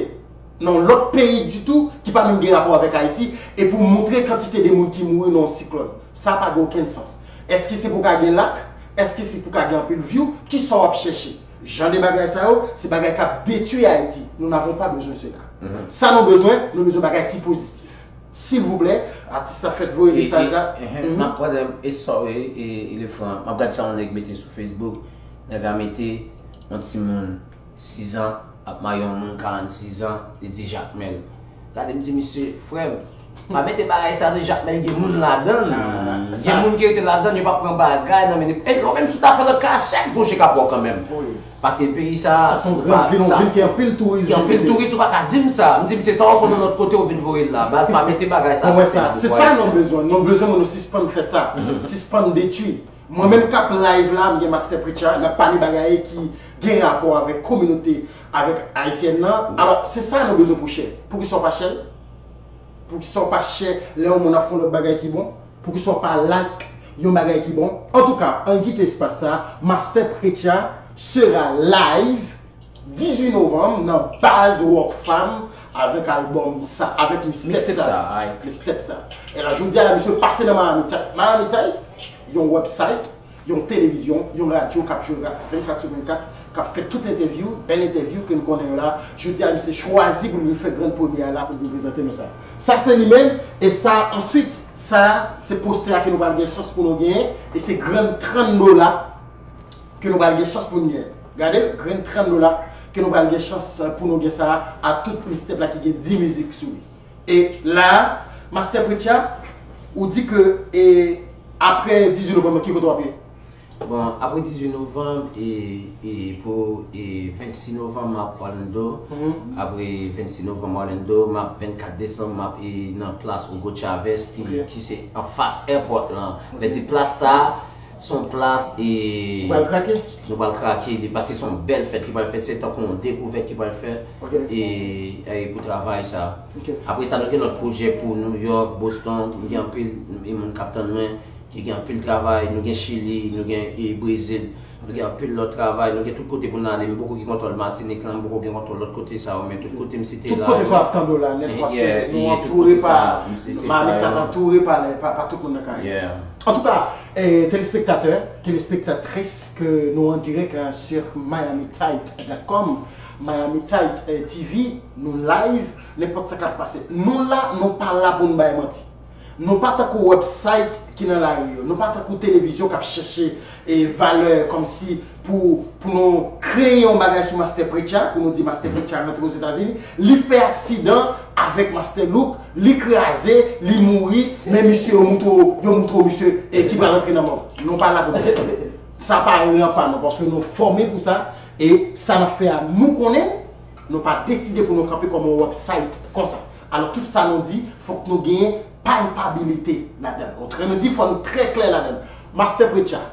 nan yon lòt peyi ditou, ki pa menm gen rapò avèk Ayiti, e pou moutre kantite de moun ki mouri nan yon siklòn. Sa pa gen okenn sans. Èske se pou ka gen like? Èske se pou ka gen anpil view? Kisa w ap chèche? Jan de bagay sa yo, se bagay k ap detwi Ayiti. Nous n'avons pas besoin cela. Sa nou bezwen, nou bezwen bagay ki pozitif. Silvouplè, atis la fèt voye mesaj la. M ap pran e sorry, e Ilefran, m ap gad sa yon nèg mete sou Facebook. Nèg la mete yon timoun sizan ap marye yon moun karannsizan, li di Jakmèl. Gade m di misye, frè m, pa mete bagay sa non, Jakmèl gen moun ladan l. Gen moun ki rete ladan l, yo p ap pran bagay nan men. E lè w menm si w ta fè l an kachèt, gon je k ap wè w kanmenm. Paske peyi sa, se yon gran vil, yon vil ki anpil touris, ki anpil touris, ou pa ka di m sa. M di misye, sa w ap pran nan lòt kote, ou vin voye l la. Baz, pa mete bagay sa sou Facebook. Se sa nou bezwen. Nou bezwen moun nou sispann fè sa. Sispann detwi. Mwen menm k ap live la, m gen Master Preacher, n ap pale bagay ki gen rapò avèk kominote, avèk ayisyèn nan. Alò, se sa nou bezwen pou share. Poukisa w pa share l? Poukisa w pa share lè yon moun ap fè yon lòt bagay ki bon? Poukisa w pa like yon bagay ki bon? Antouka, ann kite espas sa, Master Preacher sera live dizuit novanm nan Baz Rock Fam avèk albòm sa, avèk mixtape sa. Mixtape sa. E la, jodi a la, misye pase nan Miami Tight. Miami Tight, yon website, yon televizyon, yon radyo k ap jwe rap vennkat sou vennkat, k ap fè tout entèvyou, bèl entèvyou ke n konnen yo la. Jodi a, misye chwazi pou l vin fè grann premyè a la pou l vin prezante nou sa. Sa se li menm, e sa answit, sa se postè a ke nou pral gen chans pou nou genyen, e se grenn trant dola ke nou pral gen chans pou n gen. Gade l, grenn trant dola ke nou pral gen chans pou nou gen sa a, a tout mixtape la ki gen dis mizik sou li. E la, Master Preacher, ou di ke e, apre dizuit novanm nan, ki kote w ap ye? Bon, apre dizuit novanm, e, e pou e vennsis novanm, m ap Orlando. Apre vennsis novanm Orlando, m ap vennkat desanm, m ap e nan plas Hugo Chavez, ki, ki se anfas airport lan. Lè di plas sa, se yon plas e. Nou pral krake? Nou pral krake, paske se yon bèl fèt ki pral fèt, se tankou yon dekouvèt ki pral fèt e, e pou travay sa. Apre sa, nou gen lòt pwojè pou New York, Boston, nou gen anpil e moun k ap tann mwen, ki gen anpil travay, nou gen Chili, nou gen e Brezil, nou gen anpil lòt travay, nou gen tout kote pou n ale, m poko gen kontwòl Matinik lan, m poko gen kontwòl lòt kote sa yo, men tout kote m site la. Tout kote sa w ap tande w la, nèt, paske nou antoure pa, Miami Tight antoure pa, pa, pa tout moun nan kay. Antouka, eh, telespektatè, telespektatris ke nou an dirèk, eh, sur miami tight dot com, Miami Tight, eh, T V, nou live, nenpòt sa k ap pase. Nou la, nou pa la pou n bay manti. Nou pa tankou website ki nan lari yo. Nou pa tankou televizyon k ap chèche, eh, valè kòmsi pou, pou nou kreye yon bagay sou Master Preacher, pou nou di Master Preacher rantre Ozetazini, li fè aksidan avèk Master Look, li kraze, li mouri, men misye yo moutre w, yo moutre w misye e ki pral rantre nan mò. Nou pa la pou nou. Sa pa ranpa nou, paske nou fòme pou sa, e sa n ap fè a, nou konnen l, nou pa deside pou nou kanpe kòm yon website konsa. Alò, tout sa nou di, fòk nou genyen palpabilite ladan l. Otrèman di, fò nou trè klè ladan l. Master Preacher,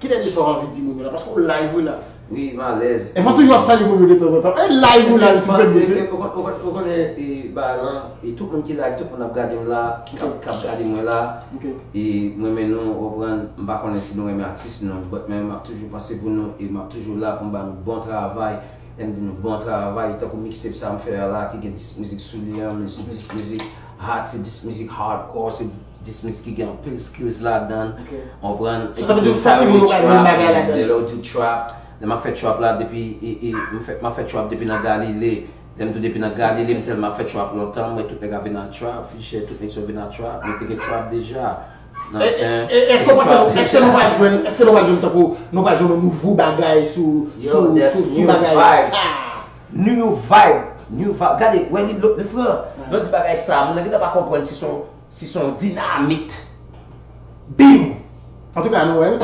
ki dènye sa w anvi di moun yo la? Paske w live wi la. Wi, m alèz. E fò toujou ap salye moun yo de tanzantan. E live ou live sou Facebook. Ou konnen, e bagay lan, e tout moun ki live, tout moun ap gade m la, k ap gade mwen la. E mwen men nou, ou konprann, m pa konnen si nou renmen atis nou, but men m ap toujou panse pou nou e m ap toujou la pou m ba nou bon travay. Lè m di nou bon travay, tankou mixtape sa m fè a la ki gen dis mizik sou li an, men se dis mizik hot, se dis mizik hardcore, se dis mizik ki gen anpil skills ladan l. Ou konprann? So sa vle di ou santi moun yo bay menm bagay ladan l. Lè w di trap, lè m ap fè trap la depi, e, e, m fè, m ap fè trap depi nan Galile. Lè m di w depi nan Galile, m tèlman ap fè trap lontan, m wè tout nèg ap vin nan trap, Fisher, tout nèg sa yo vin nan trap, mwen te gen trap deja. Èske w panse, èske nou pral jwenn, èske nou pral jwenn tankou nou pral jwenn yon nouvo bagay sou sou sou bagay sa? New vibe, new vibe. Gade, wè li lè frè, lè w di bagay sa, moun nan gentan pa konprann si se yon si se yon dinamit. Biw! Antouka, nou wè l.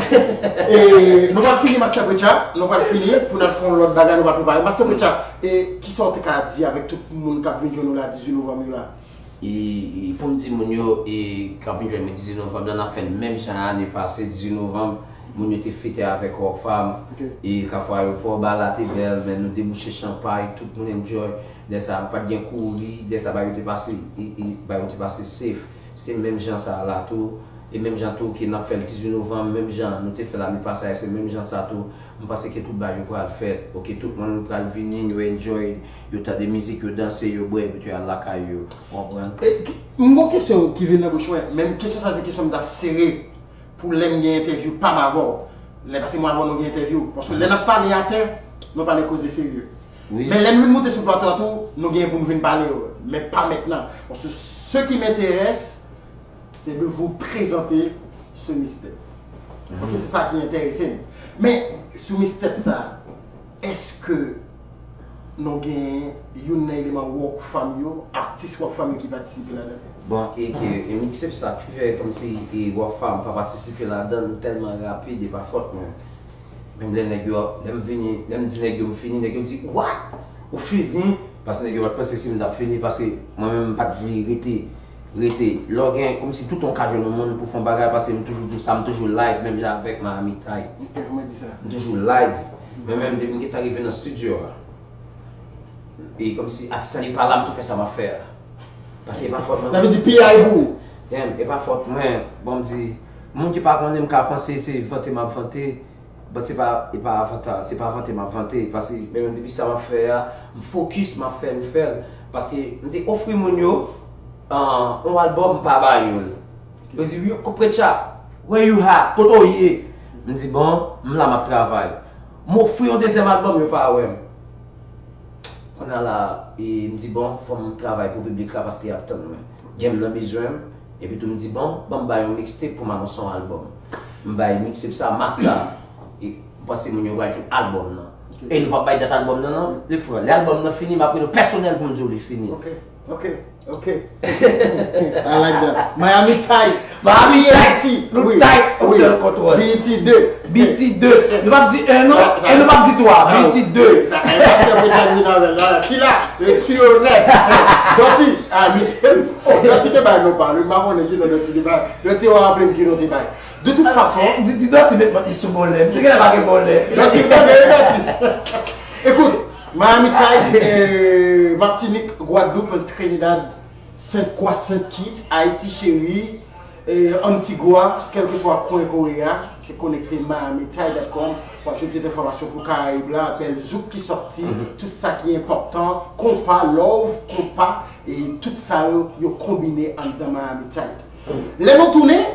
E nou pral fini Master Preacher, nou pral fini pou n al fè yon lòt bagay, nou pral prepare. Master Preacher, e kisa w te ka di avèk tout moun k ap vin jwenn nou la dizuit novanm yo la? E, e pou m di moun yo e k ap vin jwenn mwen dizuit novanm nan, n ap fè l menm jan ane pase, dizuit novanm, moun yo te fete avèk Rockfam. E Kafou Ayewopò, bal la te bèl, men nou debouche chanpay, tout moun enjoy. Lè sa a, pa t gen kouri, lè sa a, bagay yo te pase, e, e, bagay yo te pase safe. Se menm jan sa a la tou, e menm jan tou ke n ap fè l dizuit novanm, menm jan nou te fè l ane pase a, se menm jan sa tou. M panse ke tout bagay yo pral fèt, oke, tout moun pral vini, yo enjoy, yo tande mizik, yo danse, yo bwè, epi yo al lakay yo. Ou konprann? E, ki- m gon kesyon ki vin nan bouch mwen, men kesyon sa se kesyon m t ap sere pou lè m gen entèvyou pa m avè w. Lè paske mwen avè w nou gen entèvyou. Paske lè n ap pale atè, nou pale koze serye. Men lè n vin moute sou plato a tou, nou gen pou n vin pale yo. Men pa mentnan. Paske ce qui m'intéresse, c'est de vous présenter ce mystère. Ok, se sa ki enterese m. Men sou mistèk sa, èske nou gen youn nan eleman Rockfam yo, atis Rockfam yo ki patisipe ladan l? Bon, e ke e mixtape sa ki fè kòmsi e Rockfam pa patisipe ladan l tèlman rapid, e pa fòt mwen. Menm lè nèg yo, lè m vini, lè m di nèg yo m fini, nèg yo di, "What? Ou fini?" Paske nèg yo pa t panse si m t ap fini, paske mwen menm m pa t vle rete, rete. Lè w gen, kòmsi toutan w ka jwenn yon moun pou fè yon bagay, paske m toujou di w sa, m toujou live, menm jan avèk Miami Tight. M toujou live. Mwen menm, depi m gentan rive nan estidyo a, e kòmsi atis la li pa la, m tou fè sa m ap fè a. Paske e pa fòt mwen. Sa vle di pi a e pou ou. Damn, e pa fòt mwen. Bon, m di, moun ki pa konnen m ka panse se vante m ap vante, but se pa, e pa vante, se pa vante m ap vante. Paske, men menm depi sa m ap fè a, m fokis, m ap fè, m fè l. Paske m te ofri moun yo, ah, yon albòm, m pa ba yo l. Yo di, "Yo, Preacher, where you at? Kote w ye?" M di, "Bon, m la, m ap travay." M ofri yon dezyèm albòm, yo pa wè m. Kounye a la, e, m di, "Bon, fò m travay pou piblik la paske y ap tann mwen." Game nan bezwen m. Epi tou m di, "Bon, ban m bay yon mixtape pou m anonse yon albòm." M bay mixtape sa, Masta. E m panse moun yo pral jwenn albòm nan. E nou p ap bay dat albòm nan, non, le frè. Lè albòm nan fini, m ap rele w pèsonèl pou m di w li fini. Ok, ok. I like that. Miami Tight. Miami Tight. Nou tight, on sèl kontwòl. B E T de. B E T de. Nou p ap di un non, e nou p ap di twa. B E T de. Ki la? Le tuyau net. Dòti. Ah, misye. Dòti te bay non pa. Li pa konnen ki non Dòti te bay. Dòti, w raple m ki non te bay. De toute façon. Di, di Dòti met mant li sou bòlè. Misye genlè pa gen bòlè. Dòti, Dòti, Dòti. Écoute, Miami Tight, euh, Martinique, Guadeloupe, Trinidad, Sainte Croix, Saint Kitts, Haïti chérie, euh, Antigua, kèlkeswa kwen kote w ye a, se konekte Miami Tight dot com, w ap jwenn tout enfòmasyon pou Karayib la, bèl zouk ki sòti, tout sa ki enpòtan, konpa, love, konpa, e tout sa yo, yo konbine anndan Miami Tight. Lè nou tounen,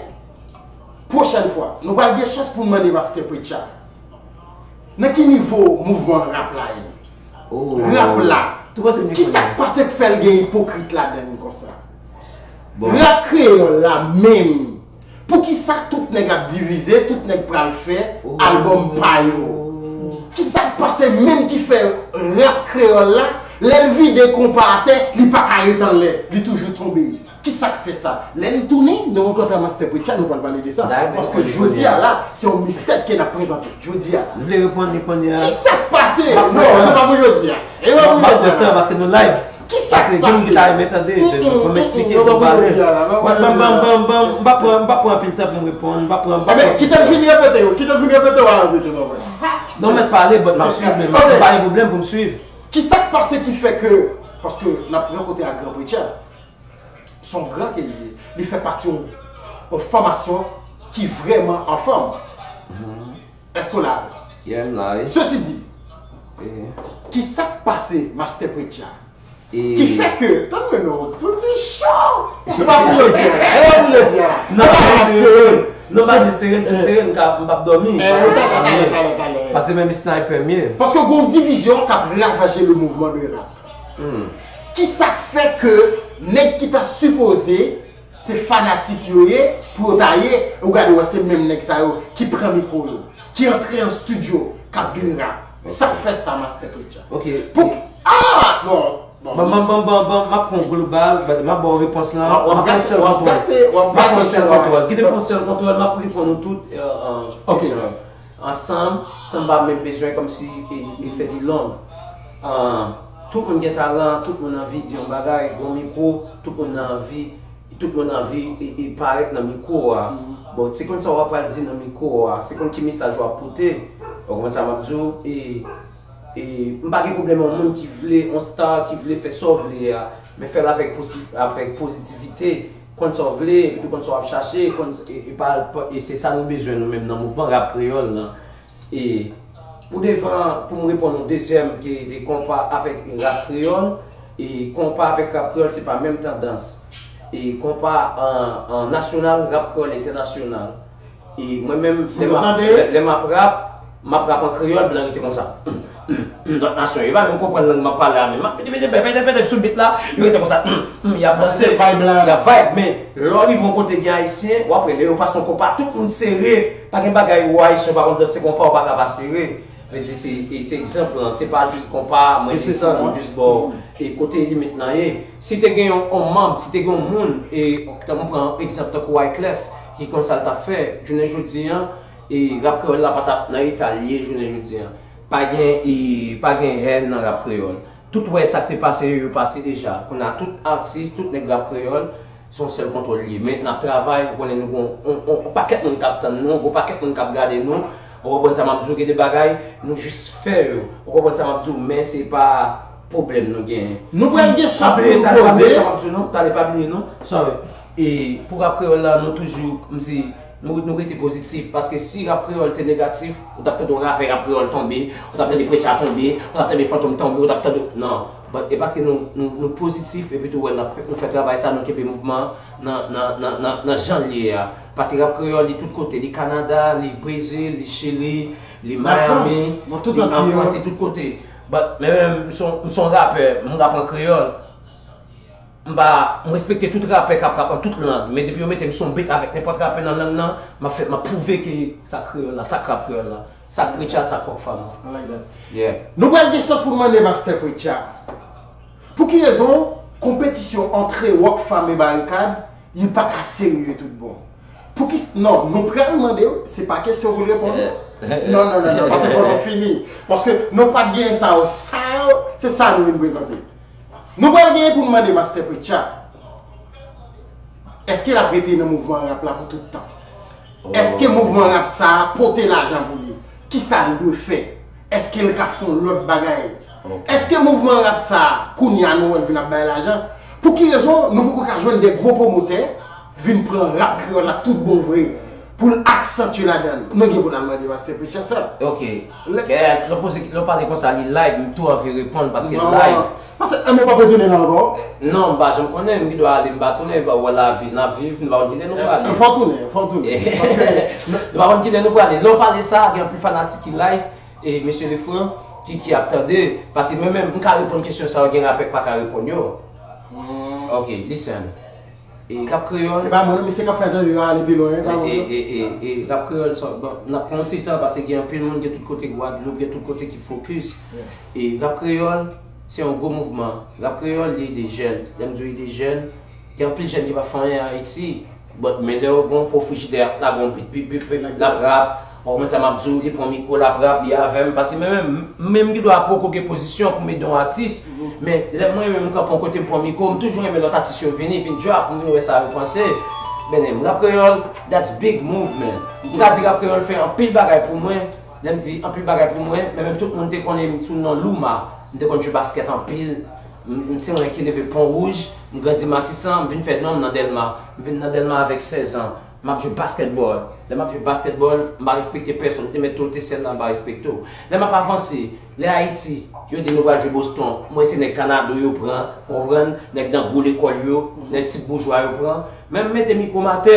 pwochèn fwa, nou pral gen chans pou n mande Master Preacher nan ki nivo mouvman rap la ye. Rap la. Ki sa k pase k fè l gen ipokrit ladan l konsa? Rap kreyòl la menm, poukisa tout nèg ap divize, tout nèg pral fè albòm pa yo? Ki sa k pase menm ki fè rap kreyòl la, lè l vide konpa atè, li pa ka ret anlè, li toujou tonbe? Ki sa k fè sa? Lè n tounen, nou rankontre Master Preacher, nou pral pale de sa. Paske jodi a la, se yon mistèk ke n ap prezante. Jodi a la. Nou vle reponn li kounye a. Ki sa k pase? Non, se pa pou jodi a. E pa pou jodi a. Paske nou live. Ki sa k pase? Gen moun ki ta renmen tande, ban m eksplike, ban m pale. Ban m, ban m, ban m, ban m, m pa pran, m pa pran anpil tan pou m reponn, m pa pran, m pa pran anpil tan. Kite l fini repete yo, kite l fini repete yo a repete non mwen. Non, mèt pale, but m ap swiv, men m pa gen pwoblèm pou m swiv. Ki sa k pase ki fè ke, paske n ap rankontre ak gran preacher, se yon gran ke li ye, li fè pati yon, yon fòmasyon ki vrèman anfòm. Èske w la avè m? Yeah, m la, wi. Sesi di, ki sa k pase, Master Preacher? Ki fè ke, tann mwen non, tout se cho. Se pa pou yo di a, se pa pou yo di a. Non, non, pa di sere, si m sere, m ka, m p ap dòmi. Paske menm sniper m ye. Paske gon divizyon k ap ravaje le mouvman de rap. Ki sa k fè ke nèg ki ta sipoze se fanatik yo ye, pou yo ta ye, ou gade wè se menm nèg sa yo ki pran mikwo yo, ki antre an estidyo, k ap vin rap. Sa k fè sa, Master Preacher? Ok. Pou, ah, bon, bon. Ban, ban, ban, ban, ban, m ap fè yon global, but m ap ba w repons lan, m ap fè yon sèl kontwòl. M ap fè yon sèl kontwòl. Kite m fè yon sèl kontwòl, m ap reponn nou tout, euh, euh, kesyon yo. Ansanm, san m pa menm bezwen kòmsi e, e fè li long. Ah, tout moun gen talan, tout moun anvi di yon bagay, gon mikwo, tout moun anvi, tout moun anvi e, e parèt nan mikwo a. Bon, se konn sa w ap pral di nan mikwo a, se konn ki mesaj w ap pote. Ou konprann sa m ap di w? E, e m pa gen pwoblèm yon moun ki vle, yon star ki vle fè sa w vle a, men fè l avèk posi-, avèk pozitivite. Konn sa w vle, epi tou konn sa w ap chache, konn, e, e pa, e se sa nou bezwen nou menm nan mouvman rap kreyòl lan. E pou devan, pou m reponn ou dezyèm ke de konpa avèk rap kreyòl, e konpa avèk rap kreyòl se pa menm tandans. E konpa an, an nasyonal, rap kreyòl entènasyonal. E mwen menm, lè m ap, lè, lè m ap rap, m ap rap an kreyòl, blan rete konsa. Lòt nasyon yo pa menm konprann lang m ap pale a menm. M ap pete, pete, pete, pete sou beat la, yo rete konsa. Y ap danse, y ap vibe, men lè w rive yon kote gen ayisyen, w ap wè lè yo pase yon konpa, tout moun sere. Pa gen bagay ou ayisyen ou pa konn danse konpa, ou pa ka pa sere. Vle di se, e se egzanp lan, se pa jis konpa, mwen desann, mwen jis ba w, e kote limit lan ye. Si te gen yon, yon manm, si te gen yon moun, e tankou m pran egzanp tankou Wyclef, ki konn sa l t ap fè, jounen jodi an, e rap kreyòl la pa t ap nan eta l ye jounen jodi an. Pa gen, e, pa gen hèn nan rap kreyòl. Tout wè sa k te pase yo, yo pase deja. Kounye a tout atis, tout nèg rap kreyòl, se yon sèl kontwòl li ye. Men n ap travay, ou konnen nou gon yon, yon, yon pakèt moun k ap tann nou, gon pakèt moun k ap gade nou. Ou konprann sa m ap di w, gen de bagay, nou jis fè yo. Ou konprann sa m ap di w, men se pa pwoblèm nou genyen. Nou pral gen chans pou nou poze. Talè pa bliye non, talè pa bliye non. Sorry. E pou rap kreyòl la, nou toujou, kòmsi, nou, nou rete pozitif. Paske si rap kreyòl te negatif, ou t ap tande yon rapè rap kreyòl tonbe, ou t ap tande Preacher tonbe, ou t ap tande Fantom tonbe, ou t ap tande, non. But e paske nou, nou, nou pozitif, epi tou wè n ap fè, nou fè travay sa, nou kenbe mouvman an nan, nan, nan, nan, nan jan l ye a. Paske rap kreyòl, li tout kote, li Kanada, li Brezil, li Chili, li Miami, li an Frans, li tout kote. But men menm, m se yon, m se yon rapè, m rap an kreyòl. M pa, m respekte tout rapè k ap rap an tout lang, men depi yo mete m sou yon beat avèk nenpòt rapè nan lang nan, m ap fè, m ap pwouve ke sa kreyòl la, sa k rap kreyòl la, sa k Preacher, sa k Rockfam. I like that. Yeah. Nou pral gen chans pou n mande Master Preacher. Pou ki rezon konpetisyon antre Rockfam e Barikad, li pa ka serye tout bon? Pou ki, non, nou pral mande w, se pa kesyon pou l reponn. Non, non, non, non, paske fò nou fini. Paske nou pa t genyen sa yo, sa yo, se sa nou vin prezante. Nou pral genyen pou n mande Master Preacher, èske l ap rete nan mouvman rap la pou tout tan? Èske mouvman rap sa a pote lajan pou li? Kisa l dwe fè? Èske l ka fè yon lòt bagay? Èske mouvman rap sa a, kounye a nou wè l vin ap bay lajan? Pou ki rezon nou poko ka jwenn de gwo pwomotè vin pran rap kreyòl la tout bon vre pou l aksantye ladan l? Nou gen pou n al mande Master Preacher sa. Ok. Lè w poze, lè w pale konsa, li live, m tou anvi reponn paske live. Paske, e, men w p ap retounen la ankò? Non, m pa janm konnen, m gen dwa ale, m pa tounen, w wè lavi n ap viv, nou pa konn kilè nou prale. Fò w tounen, fò w tounen. Nou pa konn kilè nou prale. Lè w pale sa, gen anpil fanatik ki live, e mesye Lefran, ki, ki ap tande, paske mwen menm, m ka reponn kesyon sa yo, gen rapè k pa ka reponn yo. Ok, listen. E rap kreyòl. E pa mwen, misye k ap fè entèvyou a ale pi lwen, e pa mwen. E, e, e, e rap kreyòl, sa, bon, n ap pran yon ti tan, paske gen anpil moun, gen tout kote Gwadloup, gen tout kote ki fokis. E rap kreyòl, se yon gwo mouvman. Rap kreyòl, li ede jèn. Lè m di w ede jèn, gen anpil jèn ki pa fè anyen Ayiti. But, men lè yo gen yon po frijidè, ap lage yon bit, bit, bit, bit, l ap rap, Ou konprann sa m ap di w, li pran mikwo l ap rap, li avè m, paske mwen menm, m menm ki dwa poko gen pozisyon pou m ede yon atis, men lè mwen menm m kanpe yon kote m pran mikwo, m toujou renmen lòt atis yo vini, vin drop, m vin wè sa yo panse. Men rap kreyòl, that's big movement. M ka di rap kreyòl fè anpil bagay pou mwen, lè m di anpil bagay pou mwen, men menm tout moun te konnen m sou non Luma, m te konn jwe baskèt anpil, m, m se mwen ki leve Pon Wouj, m grandi Matisan, m vin fè non m nan Dèlma, m vin nan Dèlma avèk sèz an. M ap jwe baskètbòl. Lè m ap jwe baskètbòl, m pa respekte pèsonn. Ou te mèt tou, ou te sèl la, m pa respekte w. Lè m ap avanse, lè Ayiti, yo di nou pral jwe Boston, mwen se nèg Kanado yo pran, ou konprann, nèg nan gwo lekòl yo, nèg ti boujwa yo pran. Men m mete mikwo m atè,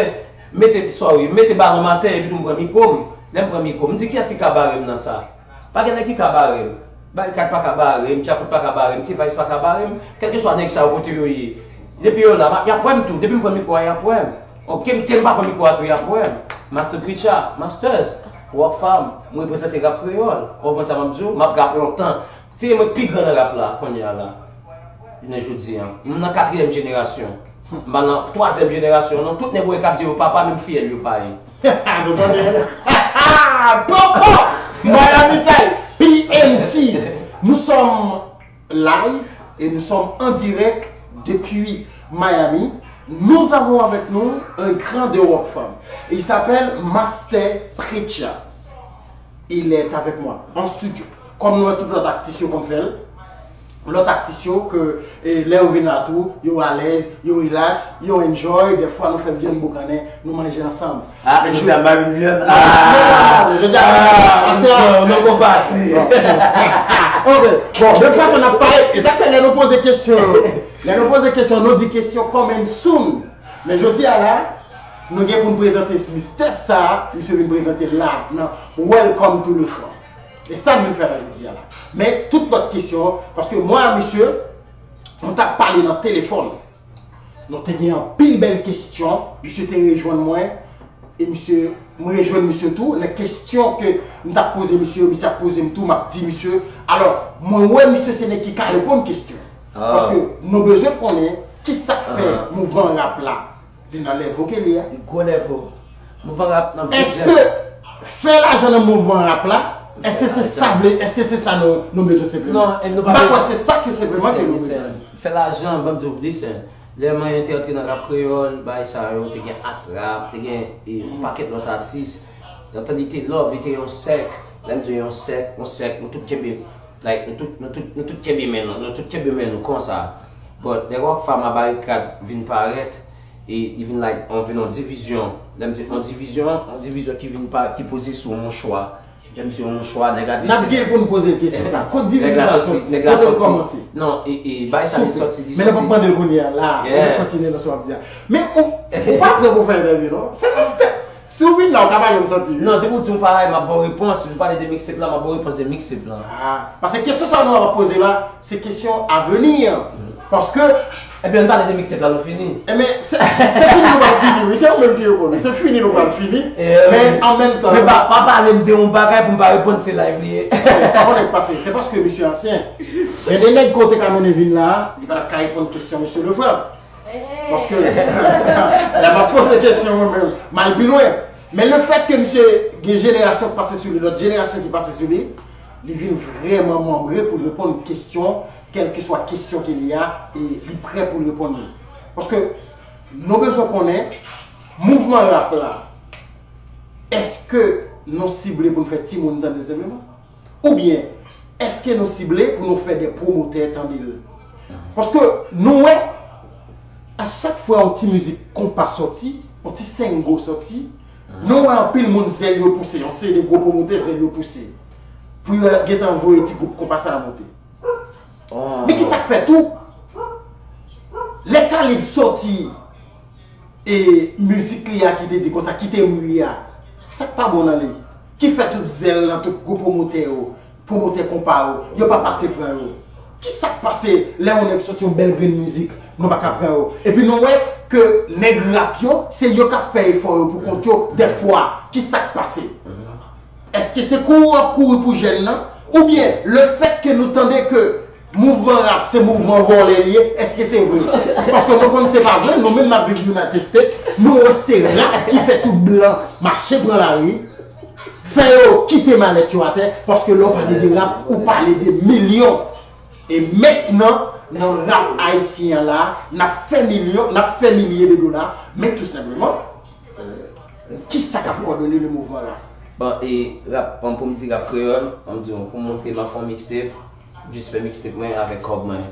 mete, sorry, m mete balon m atè epi tou m pran mikwo m. Lè m pran mikwo m, m di kiyès ki ka bare m nan sa? Pa gen nèg ki ka bare m. Barikad pa ka bare m, Djakout pa ka bare m, T-Vice pa ka bare m. Kèlkeswa nèg sa yo kote yo ye. Depi yo la, m ap, y ap wè m tou. Depi m pran mikwo a, y ap wè m. Oke, m te m pa pran mikwo a tou, y ap wè m. Master Preacher, Masters, Rockfam, m reprezante rap kreyòl. Ou konprann sa m ap di w? M ap rap lontan. Se mwen k pi gran nan rap la, kounye a la. Jounen jodi a. M nan katriyèm jenerasyon. M pa nan twazyèm jenerasyon, non. Tout nèg ou wè k ap di yo papa, menm fiyèl yo pa ye. Nou tande? Papa! Miami Tay, P M T. Nous sommes live et nous sommes en direct depuis Miami. Nous avons avec nous un grand de Rockfam. Il s'appelle Master Preacher. Il est avec moi en studio. Kòm nou wè tout lòt atis yo konn fè l, lòt atis yo ke, e, lè yo vin la tou, yo alèz, yo relax, yo enjoy, dèfwa nou fè vyann boukannen, nou manje ansanm. Ah, men jodi a m pa vin vyann. Non, non, non, jodi a, ah, non, non, non, pa si. Ok, bon, de tout fason, n ap pale, e sa k fè lè nou poze kesyon, lè nou poze kesyon, nou di kesyon coming soon. Men jodi a la, nou gen pou n prezante mistèp sa a, misye vin prezante l la nan Welcome to le Front. E sa n vin fè la jodi a la. Men tout lòt kesyon, paske mwen a misye, nou t ap pale nan telefòn. Nou te gen anpil bèl kesyon, misye te rejwenn mwen, e misye, mwen rejwenn misye tou, nan kesyon ke m t ap poze misye, misye ap poze m tou, m ap di misye. Alò, mwen wè misye se nèg ki ka reponn kesyon. Paske nou bezwen konnen ki sa k fè mouvman rap la vin nan lèvo ke li a. Gwo lèvo. Mouvman rap nan plizyè. Èske fè lajan nan mouvman rap la, èske se sa vle, èske se sa nou, nou bezwen senpleman? Non, e nou pa bezwen. M pa kwè se sa ke senpleman ke nou bezwen. Fè lajan, ban m di w, listen. Lè mwen te antre nan rap kreyòl, bagay sa yo, te gen Asrap, te gen, e, yon pakèt lòt atis. Lè w tande te Love, li te yon sèk. Lè m di yon sèk, yon sèk, nou tout kenbe, like, nou tout, nou tout, nou tout kenbe men nou, nou tout kenbe men nou konsa. But lè Rockfam a Barikad vin parèt, e li vin like, on vin yon divizyon. Lè m di yon divizyon, yon divizyon ki vin pa, ki poze sou yon chwa. Lè m di yon chwa, nèg la di n ap gen pou n poze l kesyon sa. Kot divizyon sa soti? Kote l kòmanse? Non, e, e, bay sa li soti, li soti. Men nou p ap mande l kounye a, la, pou nou kontinye nan sa w ap di a. Men ou, ou pa prè pou fè entèvyou, non? Se mistè. Si w vin la, ou ka pa janm soti. Non, depi w di yon parèy, m ap ba w repons. Si w pale de mixtape la, m ap ba w repons de mixtape la. Ah, paske kesyon sa nou ap poze la, se kesyon avni an. Paske... Ebyen, ann pale de mixtape la, nou fini. Ebyen, se, se fini nou pral fini, wi. Se ou menm ki reponn. Se fini nou pral fini. Men an menm tan... Men pa, pa pale m de yon bagay pou m pa reponn, se live li ye. Sa konnen k pase. Se paske misye ansyen. Men de nèg kote ka mennen vin la, li pa t ap ka reponn kesyon misye Lefranc. Paske, lè m ap poze kesyon mwen menm, m al pi lwen. Men lefètke misye gen jenerasyon k pase sou li, lòt jenerasyon ki pase sou li, li vin vrèman manbre pou l reponn kesyon, kèlkeswa kesyon ke li a, e li prè pou l reponn li. Paske nou bezwen konnen, mouvman rap la, èske nou sible pou n fè timoun tande senpleman? Oubyen, èske nou sible pou nou fè de pwomotè tande l? Paske nou wè, a chak fwa yon ti mizik konpa sòti, yon ti sengo sòti, nou wè anpil moun zèl yo pouse, yon seri de gwo pwomotè zèl yo pouse. Pou yo gentan voye ti gwoup konpa sa a monte. Men ki sa k fè tou? Lè Kalib sòti, e mizik li a ki te di konsa, kite m ri a. Sa k pa bon nan li? Ki fè tout zèl nan tout gwo pwomotè yo, pwomotè konpa yo, yo pa pase pran yo? Ki sa k pase lè yon nèg sòti yon bèl grenn mizik, nou pa ka pran yo? Epi nou wè ke nèg rap yo, se yo k ap fè efò yo pou kont yo, dèfwa. Ki sa k pase? Èske se kouri w ap kouri pou jèn nan? Oubyen, lefètke nou tande ke mouvman rap se mouvman vòlè li ye, èske se vre? Paske nou konn se pa vre, nou menm n ap viv United States, nou wè se rap ki fè tout blan mache pran lari. Fè yo kite malèt yo atè, paske lè w pale de rap, ou pale de milyon. E mentnan, nan rap ayisyen an la, n ap fè milyon, n ap fè milye de dola, men tou senpleman, euh, kisa k ap kòdone le mouvman la? Bon, e rap, bon, pou m di rap kreyòl, an m di w, pou m montre m ap fè yon mixtape, m jis fè mixtape mwen avèk kòb mwen.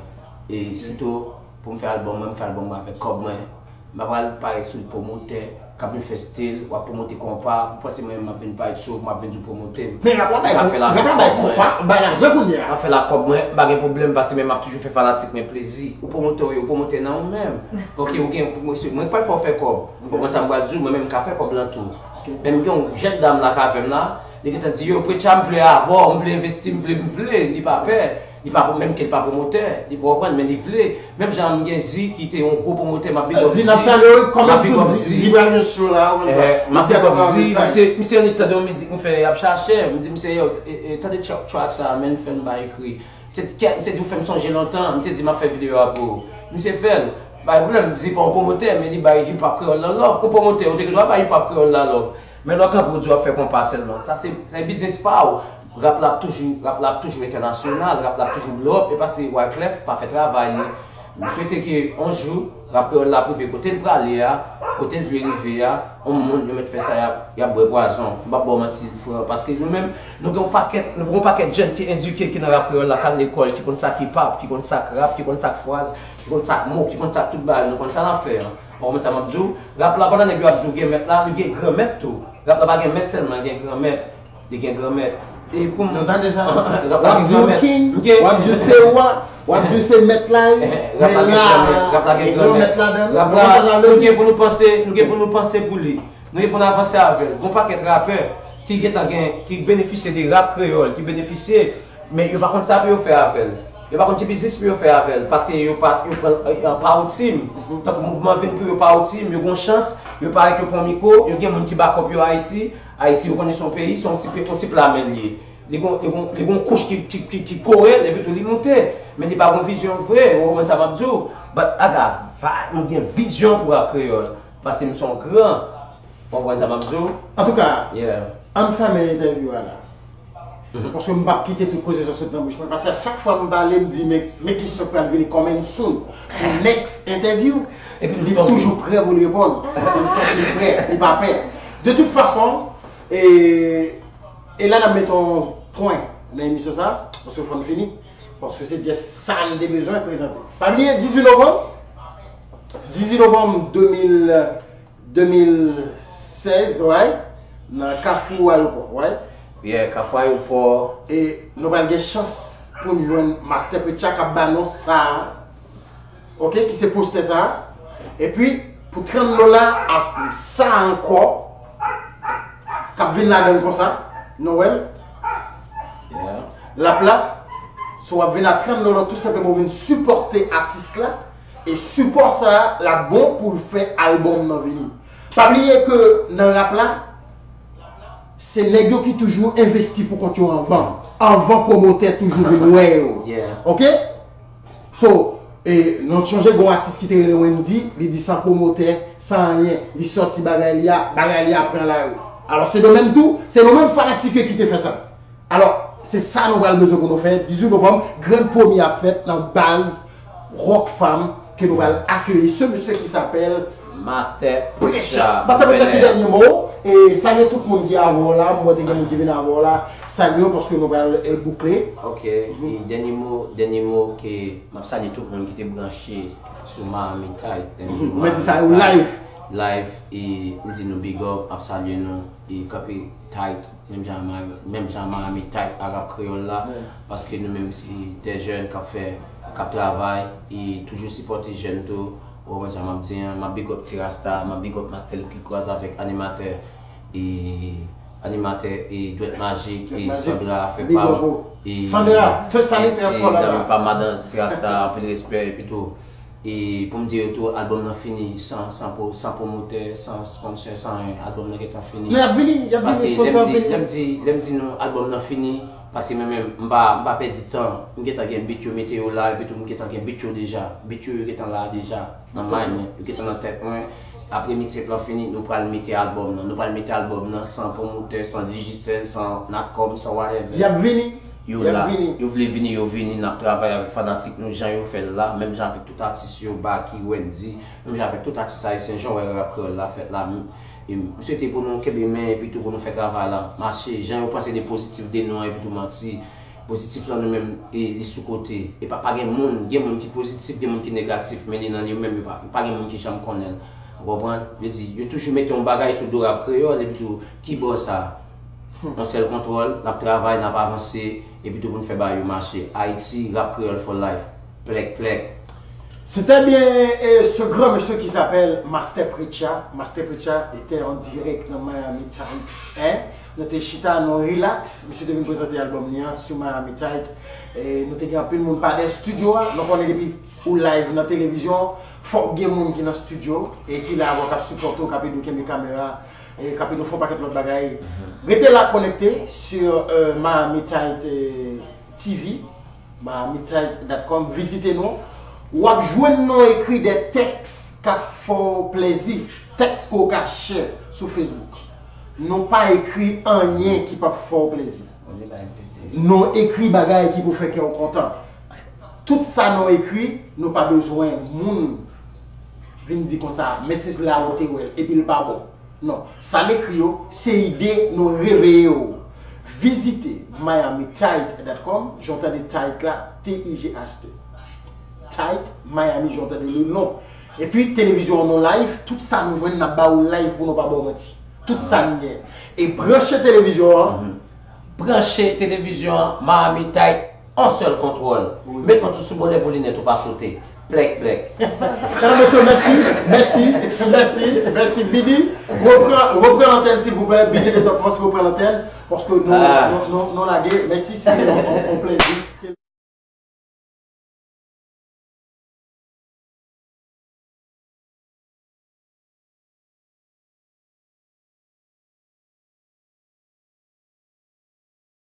E sitou, pou m fè albòm mwen, m fè albòm mwen avèk kòb mwen. M pa pral pare sou pwomotè k ap vin fè stil, w ap pwomote konpa, pou panse mwen menm m ap vin pale sou, m ap vin di w pwomote m. Men rap la bay, rap la bay konpa, bay lajan kounye a. M ap fè l ak kòb mwen, m pa gen pwoblèm, paske men m ap toujou fè fanatik mwen plezi. Ou pwomote w ye, ou pwomote nan ou menm. Ok, ou gen, mwen, mwen pral fè w fè kòb. Ou konprann sa m pral di w, mwen menm m ka fè kòb lan tou. Men m gen yon jèn dam la k avè m la, li gentan di, yo, Preacha, m vle avè w, m vle envesti, m vle, m vle, li pa pè. Li pa, menm ke li pa pwomotè, li pa konprann, men li vle. Menm jan m gen Zi ki te yon gwo pwomotè, m ap big up Zi. Zi, n ap salye w, kòman sou Zi, Zi pral gen show la, ou konn sa. M ap big up Zi, misye, misye annik tande yon mizik m fè, y ap chache, m di misye, yo, e, e, tande track, track sa, men fè m bay ekri. Misye di, kèt, misye di, ou fè m sonje lontan, misye di, m ap fè videyo a pou ou. Misye fè l, pa gen pwoblèm, Zi pa yon pwomotè, men li bay hip hop kreyòl la love. Yon pwomotè, ou te gen dwa bay hip hop kreyòl la love. Men lè w kanpe w di w ap fè konpa sèlman. Sa se, se biznis pa w. Rap la ap toujou, rap la ap toujou entènasyonal, rap la ap toujou blow up, e pa se Wyclef pa fè travay li. M swete ke yon jou, rap kreyòl la ap rive kote l prale a, kote l vle rive a, yon moun yo mèt fè sa y ap, y ap bwè pwazon. M p ap ba w manti, frè, paske nou menm, nou gen yon pakèt, nou gen yon pakèt jèn ki edike ki nan rap kreyòl la, k al lekòl, ki konn sa k hip hop, ki konn sa k rap, ki konn sa k fraz, ki konn sa k mo, ki konn sa k tout bagay, nou konn sa n ap fè an. Ou konprann sa m ap di w? Rap la, pandan nèg yo ap di w gen mèt la, li gen granmèt tou. Rap la pa gen mèt sèlman, li gen granmèt. Li gen granmèt. E pou m... Nou tande sa? W ap di w king, w ap di w se wa, w ap di w se mèt la, wi. Men la, gen yon mèt ladan l. Rap la, nou gen pou nou panse, nou gen pou nou panse pou li. Nou gen pou n avanse avè l. Gon pakèt rapè ki gentan gen, ki benefisye de rap kreyòl, ki benefisye, men yo pa konn sa pou yo fè avè l. Yo pa konn ki biznis pou yo fè avè l, paske yo pa, yo pran l, eh, pa wout sim. Tankou mouvman vin pou yo pa wout sim, yo gon chans, yo parèt yo pran mikwo, yo gen moun ki bakòp yo Ayiti. Ayiti, ou konnen se yon peyi, se yon ti, yon ti plamen l ye. Li gon, li gon, li gon kouch ki, ki, ki, ki kore l, epi tou li moute. Men li pa gon vizyon vre, ou konprann sa m ap di w? But I got vibe, m gen vizyon pou rap kreyòl. Paske m se yon gran. Ou konprann sa m ap di w? Antouka, ann fèmen entèvyou a la. Paske m p ap kite tout koze sa sot nan bouch mwen. Paske a chak fwa m pale, m di, men, men kesyon k pral vini coming soon pou next entèvyou. Epi li toujou prè pou l reponn. Se yon sòs li prè, li pa pè. De tout fason, e, e la n ap met yon pwen nan emisyon sa, paske fò n fini. Paske se just sa l te bezwen prezante. Pa bliye dizuit novanm, dizuit novanm de mil, de mil sèz, right? Nan Kafou Ayewopò, right? Yeah, Kafou Ayewopò. E nou pral gen chans pou n jwenn Master Preacher k ap ba nou sa a. Ok, ki se postè sa a. Epi, pou trann dola ak sa a ankò, k ap vin ladan l konsa, nou wè l? L ap la. So, w ap vin a trann dola, tou senpleman w vin sipòte atis la. E sipò sa a, l ap bon pou l fè albòm nan vini. Pa bliye ke nan rap la, se nèg yo ki toujou envesti pou kont yo anvan. Anvan pwomotè toujou vin wè yo. Ok? So, e, nou sonje gon atis ki te rele Wendy, li di san pwomotè, san anyen, li sòti bagay li a, bagay li a pran lari. Alò, se de menm tou, se nou menm fanatik yo ki te fè sa. Alò, se sa nou pral bezwen pou nou fè, dizuit novanm, grann premye ap fèt nan baz Rock Fam, ke nou pral akeyi ce monsieur qui s'appelle Master Preacher. Master Preacher, ki dènye mo w? E salye tout moun ki avè w la, m wè te gen moun ki vin avè w la, salye yo paske nou pral, e, boukle. Ok, e dènye mo, dènye mo ke m ap salye tout moun ki te branche sou Miami Tight. Ou mèt di sa, ou live. Live, e m di nou big up, m ap salye nou, e kanpe tight, menm jan Miami, menm jan Miami tight a rap kreyòl la, paske nou menm se de jèn k ap fè, k ap travay, e toujou sipòte jèn tou, ou konprann sa m ap di an, m ap big up Ti Rasta, m ap big up Master Lucky Cross avèk animatè, e animatè, e Dwèt Majik, e Sandra, frè pa m, e zanmi pa m, madan Ti Rasta, anpil respè, epi tou, e pou m di yo tou, albòm nan fini, san, san, pwo, san pwomotè, san sponsè, san anyen, albòm nan gentan fini. Men y ap vini, y ap vini, sponsè ap vini. Lè m di, lè m di nou, albòm nan fini, paske mwen menm, m pa, m pa pèdi tan, m gentan gen beat yo mete yo la, epi tou m gentan gen beat yo deja, beat yo, yo gentan la deja, nan mind mwen, yo gentan nan tèt mwen, Apre mixtape lan fini, nou pral mete albòm nan. Nou pral mete albòm nan san pwomotè, san Digicel, san Natcom, san whatever. Y ap vini. Yo Y ap la, vini. Yo vle vini, yo vini, n ap travay avèk fanatik nou, jan yo fè l la, menm jan avèk tout atis yo, Baky, Wendy, menm jan avèk tout atis ayisyen, jan w wè rap kreyòl la fèt la. M, e m swete pou nou kenbe men, epi tou pou nou fè travay la mache, jan yo panse de pozitif de nou an, epi tou manti. Pozitif lan nou menm, e, li sou kote. E pa, pa gen moun, gen moun ki pozitif, gen moun ki negatif, men li nan li menm, yo pa, pa gen moun ki janm konnen l. Ou konprann? Yo di, yo toujou mete yon bagay sou do rap kreyòl, epi tou, ki bò sa? Yon sèl kontwòl, n ap travay, n ap avanse, epi tou pou n fè bagay yo mache. Ayiti, rap kreyòl for life. Plèk, plèk. C'était bien euh, ce grand monsieur qui s'appelle Master Preacher. Master Preacher était en direct dans Miami Tight. Hein? Nou te chita, nou relax. Misye te vin prezante albòm li an sou Miami Tight. E nou te gen anpil moun pa dèyè studio a. Nou konnen depi ou live nan televizyon, fòk gen moun ki nan studio e ki la avè w, k ap sipòte w, k ap ede w kenbe kamera, e k ap ede w fè yon pakèt lòt bagay. Rete la konekte sur euh, Miami Tight euh, T V, miami tight dot com, vizite nou. W ap jwenn nou ekri de tèks k ap fè w plezi, tèks ke w ka share sou Facebook. Nou pa ekri anyen ki p ap fè w plezi. Nou ekri bagay ki pou fè kè w kontan. Tout sa nou ekri, nou pa bezwen moun vin di konsa, men se la ou te wè l, epi l pa bon. Non, sa n ekri yo, se ide nou reveye w. Vizite miami tight dot com, jan w tande tight la, T I G H T. Tight, Miami, jan w tande le non. Epi televizyon an nou live, tout sa nou jwenn n ap ba ou live pou nou pa ba w manti. Tout sa n gen. E branche televizyon an. Branche televizyon an, Miami Tight, yon sèl kontwòl. Met mwen tou sou bonè pou linèt ou pa sote. Plèk, plèk. Mesye, mèsi, mèsi, mèsi, mèsi. Bidi, repran, repran lantèn silvouplè. Bidi de Top Force, repran lantèn. Paske nou, nou, nou, nou lage. Mèsi, se te yon, yon, yon plezi.